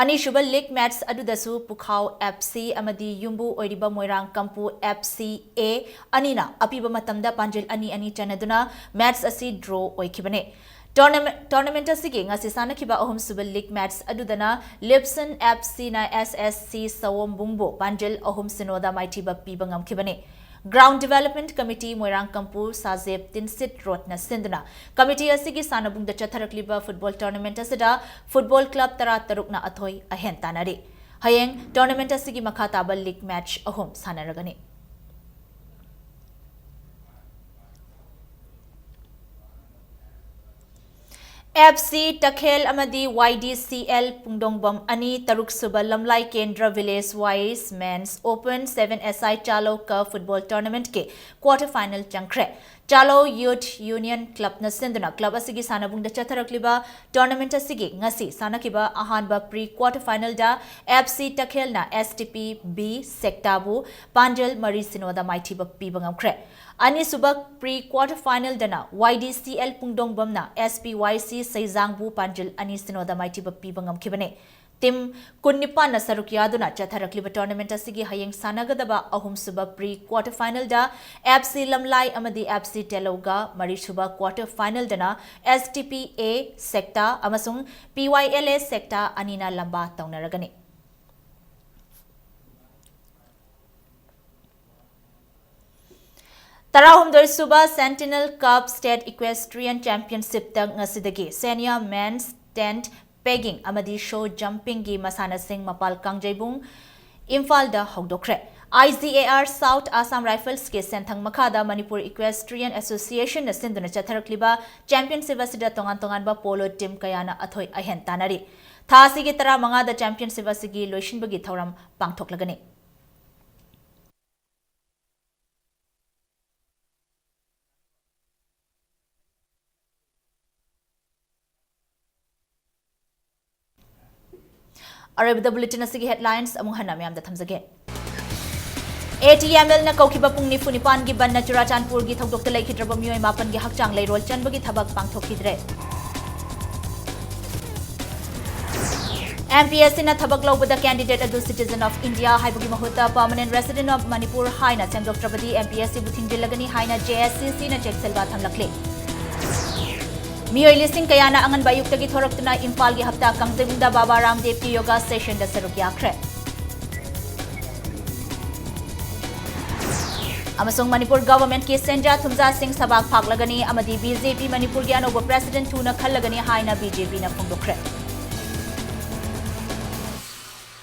ꯑꯅꯤꯁꯨꯕ ꯂꯤꯒ ꯃꯦꯠꯆ ꯑꯗꯨꯗꯁꯨ ꯄꯨꯈꯥꯎ ꯑꯦꯐ ꯁꯤ ꯑꯃꯗꯤ ꯌꯨꯝꯕꯨ ꯑꯣꯏꯔꯤꯕ ꯃꯣꯏꯔꯥꯡ ꯀꯝꯄꯨ ꯑꯦꯐ ꯁꯤ ꯑꯦ ꯑꯅꯤꯅ ꯑꯄꯤꯕ ꯃꯇꯝꯗ ꯄꯥꯟꯖꯜ ꯑꯅꯤ ꯑꯅꯤ ꯆꯟꯅꯗꯨꯅ ꯃꯦꯠꯆ ꯑꯁꯤ ꯗ꯭ꯔꯣ ꯑꯣꯏꯈꯤꯕꯅꯤ꯫ ꯇꯣꯔꯅꯥꯃꯦꯟ-, ꯇꯣꯔꯅꯥꯃꯦꯟꯠ ꯑꯁꯤꯒꯤ ꯉꯁꯤ ꯁꯥꯟꯅꯈꯤꯕ ꯑꯍꯨꯝꯁꯨꯕ ꯂꯤꯒ ꯃꯦꯠꯆ ꯑꯗꯨꯗꯅ ꯂꯤꯞꯁꯟ ꯑꯦꯐ ꯁꯤꯅ ꯑꯦꯁ ꯑꯦꯁ ꯁꯤ ꯁꯑꯣꯝꯕꯨꯡꯕꯨ ꯄꯥꯟꯖꯜ ꯑꯍꯨꯝ ꯁꯤꯅꯣꯗ ꯃꯥꯏꯊꯤꯕ ꯄꯤꯕ ꯉꯝꯈꯤꯕꯅꯤ꯫ Ground Development Committee ꯃꯣꯏꯔꯥꯡ ꯀꯝꯄꯨ ꯁꯥꯖꯦꯞ ꯇꯤꯟꯁꯤꯠ ꯔꯣꯠꯅ ꯁꯤꯟꯗꯨꯅ committee ꯑꯁꯤꯒꯤ ꯁꯥꯟꯅꯕꯨꯡꯗ ꯆꯠꯊꯔꯛꯂꯤꯕ football tournament ꯑꯁꯤꯗ football club ꯇꯔꯥ ꯇꯔꯨꯛꯅ ꯑꯊꯣꯏ ꯑꯍꯦꯟ ꯇꯥꯟꯅꯔꯤ꯫ ꯍꯌꯦꯡ tournament ꯑꯁꯤꯒꯤ ꯃꯈꯥ ꯇꯥꯕ league match ꯑꯍꯨꯝ ꯁꯥꯟꯅꯔꯒꯅꯤ꯫ F C ꯇꯈꯦꯜ ꯑꯃꯗꯤ Y D C L ꯄꯨꯡꯗꯣꯡꯕꯝ ꯑꯅꯤ ꯇꯔꯨꯛ ꯁꯨꯕ ꯂꯝꯂꯥꯏ ꯀꯦꯟꯗ꯭ꯔ village wise men's open seven S I Chalou cup football tournamentꯀꯤ quarter final ꯆꯪꯈ꯭ꯔꯦ꯫ ꯆꯥꯂꯧ Youth Union Clubꯅ ꯁꯤꯟꯗꯨꯅ club ꯑꯁꯤꯒꯤ ꯁꯥꯟꯅꯕꯨꯡꯗ ꯆꯠꯊꯔꯛꯂꯤꯕ tournament ꯑꯁꯤꯒꯤ ꯉꯁꯤ ꯁꯥꯟꯅꯈꯤꯕ ꯑꯍꯥꯟꯕ pre quarter finalꯗ F C ꯇꯈꯦꯜꯅ S T P B ꯁꯦꯛꯇꯥꯕꯨ ꯄꯥꯟꯖꯜ ꯃꯔꯤ ꯁꯤꯅꯣꯗ ꯃꯥꯏꯊꯤꯕ ꯄꯤꯕ ꯉꯝꯈ꯭ꯔꯦ꯫ ꯑꯅꯤꯁꯨꯕ pre quarter finalꯗꯅ Y D C L ꯄꯨꯡꯗꯣꯡꯕꯝꯅ S P Y C ꯁꯩꯖꯥꯡꯕꯨ ꯄꯥꯟꯖꯤꯜ ꯑꯅꯤ ꯁꯤꯅꯣꯗ ꯃꯥꯏꯊꯤꯕ ꯄꯤꯕ ꯉꯝꯈꯤꯕꯅꯤ꯫ Team ꯀꯨꯟꯅꯤꯄꯥꯟꯅ ꯁꯔꯨꯛ ꯌꯥꯗꯨꯅ ꯆꯠꯊꯔꯛꯂꯤꯕ tournament ꯑꯁꯤꯒꯤ ꯍꯌꯦꯡ ꯁꯥꯟꯅꯒꯗꯕ ꯑꯍꯨꯝꯁꯨꯕ pre quarter finalꯗ F C ꯂꯝꯂꯥꯏ ꯑꯃꯗꯤ F C ꯇꯦꯂꯧꯒ, ꯃꯔꯤꯁꯨꯕ quarter finalꯗꯅ S T P A ꯁꯦꯛꯇꯥ ꯑꯃꯁꯨꯡ P Y L A ꯁꯦꯛꯇꯥ ꯑꯅꯤꯅ ꯂꯝꯕꯥ ꯇꯧꯅꯔꯒꯅꯤ꯫ ꯇꯔꯥꯍꯨꯝꯗꯣꯏ ꯁꯨꯕ Sentinel Cup State Equestrian Championshipꯇ ꯉꯁꯤꯗꯒꯤ senior men's tent pegging ꯑꯃꯗꯤ show jumpingꯒꯤ ꯃꯁꯥꯟꯅꯁꯤꯡ ꯃꯄꯥꯜ ꯀꯥꯡꯖꯩꯕꯨꯡ, ꯏꯝꯐꯥꯜꯗ ꯍꯧꯗꯣꯛꯈ꯭ꯔꯦ꯫ I G A R South Assam Riflesꯀꯤ ꯁꯦꯟꯊꯪ ꯃꯈꯥꯗ Manipur Equestrian Associationꯅ ꯁꯤꯟꯗꯨꯅ ꯆꯠꯊꯔꯛꯂꯤꯕ championship ꯑꯁꯤꯗ ꯇꯣꯉꯥꯟ ꯇꯣꯉꯥꯟꯕ polo team ꯀꯌꯥꯅ ꯑꯊꯣꯏ ꯑꯍꯦꯟ ꯇꯥꯟꯅꯔꯤ꯫ ꯊꯥ ꯑꯁꯤꯒꯤ ꯇꯔꯥꯃꯉꯥꯗ championship ꯑꯁꯤꯒꯤ ꯂꯣꯏꯁꯤꯟꯕꯒꯤ ꯊꯧꯔꯝ ꯄꯥꯡꯊꯣꯛꯂꯒꯅꯤ꯫ ꯑꯔꯣꯏꯕꯗ bulletin ꯑꯁꯤꯒꯤ headlines ꯑꯃꯨꯛ ꯍꯟꯅ ꯃꯌꯥꯝꯗ ꯊꯝꯖꯒꯦ꯫ A T M Lꯅ ꯀꯧꯈꯤꯕ ꯄꯨꯡ ꯅꯤꯐꯨ ꯅꯤꯄꯥꯟꯒꯤ ꯕꯟꯗ ꯆꯨꯔꯥꯆꯥꯟꯄꯨꯔꯒꯤ ꯊꯧꯗꯣꯛꯇ ꯂꯩꯈꯤꯗ꯭ꯔꯕ ꯃꯤꯑꯣꯏ ꯃꯥꯄꯟꯒꯤ ꯍꯛꯆꯥꯡ ꯂꯩꯔꯣꯜ ꯆꯟꯕꯒꯤ ꯊꯕꯛ ꯄꯥꯡꯊꯣꯛꯈꯤꯗ꯭ꯔꯦ꯫ M P S Cꯅ ꯊꯕꯛ ꯂꯧꯕꯗ candidate ꯑꯗꯨ citizen of India ꯍꯥꯏꯕꯒꯤ ꯃꯍꯨꯠꯇ permanent resident of Manipur ꯍꯥꯏꯅ ꯁꯦꯝꯗꯣꯛꯇ꯭ꯔꯕꯗꯤ M P S Cꯕꯨ ꯊꯤꯡꯖꯤꯜꯂꯒꯅꯤ ꯍꯥꯏꯅ J S C Cꯅ ꯆꯦꯛꯁꯤꯜꯋꯥ ꯊꯝꯂꯛꯂꯤ꯫ ꯃꯤꯑꯣꯏ ꯂꯤꯁꯤꯡ ꯀꯌꯥꯅ ꯑꯉꯟꯕ ꯑꯌꯨꯛꯇꯒꯤ ꯊꯣꯔꯛꯇꯨꯅ ꯏꯝꯐꯥꯜꯒꯤ ꯍꯞꯇꯥ ꯀꯥꯡꯖꯩꯕꯨꯡꯗ ꯕꯥꯕꯥ ꯔꯥꯝꯗꯦꯕꯀꯤ yoga sessionꯗ ꯁꯔꯨꯛ ꯌꯥꯈ꯭ꯔꯦ꯫ ꯑꯃꯁꯨꯡ ꯃꯅꯤꯄꯨꯔ ꯒꯚꯔꯟꯃꯦꯟꯠꯀꯤ ꯁꯦꯟꯖꯥ ꯊꯨꯝꯖꯥꯁꯤꯡ ꯁꯕꯥꯛ ꯐꯥꯛꯂꯒꯅꯤ ꯑꯃꯗꯤ ꯕꯤ ꯖꯦ ꯄꯤ ꯃꯅꯤꯄꯨꯔꯒꯤ ꯑꯅꯧꯕ ꯄ꯭ꯔꯦꯁꯤꯗꯦꯟꯠ ꯊꯨꯅ ꯈꯜꯂꯒꯅꯤ ꯍꯥꯏꯅ ꯕꯤ ꯖꯦ ꯄꯤꯅ ꯐꯣꯡꯗꯣꯛꯈ꯭ꯔꯦ꯫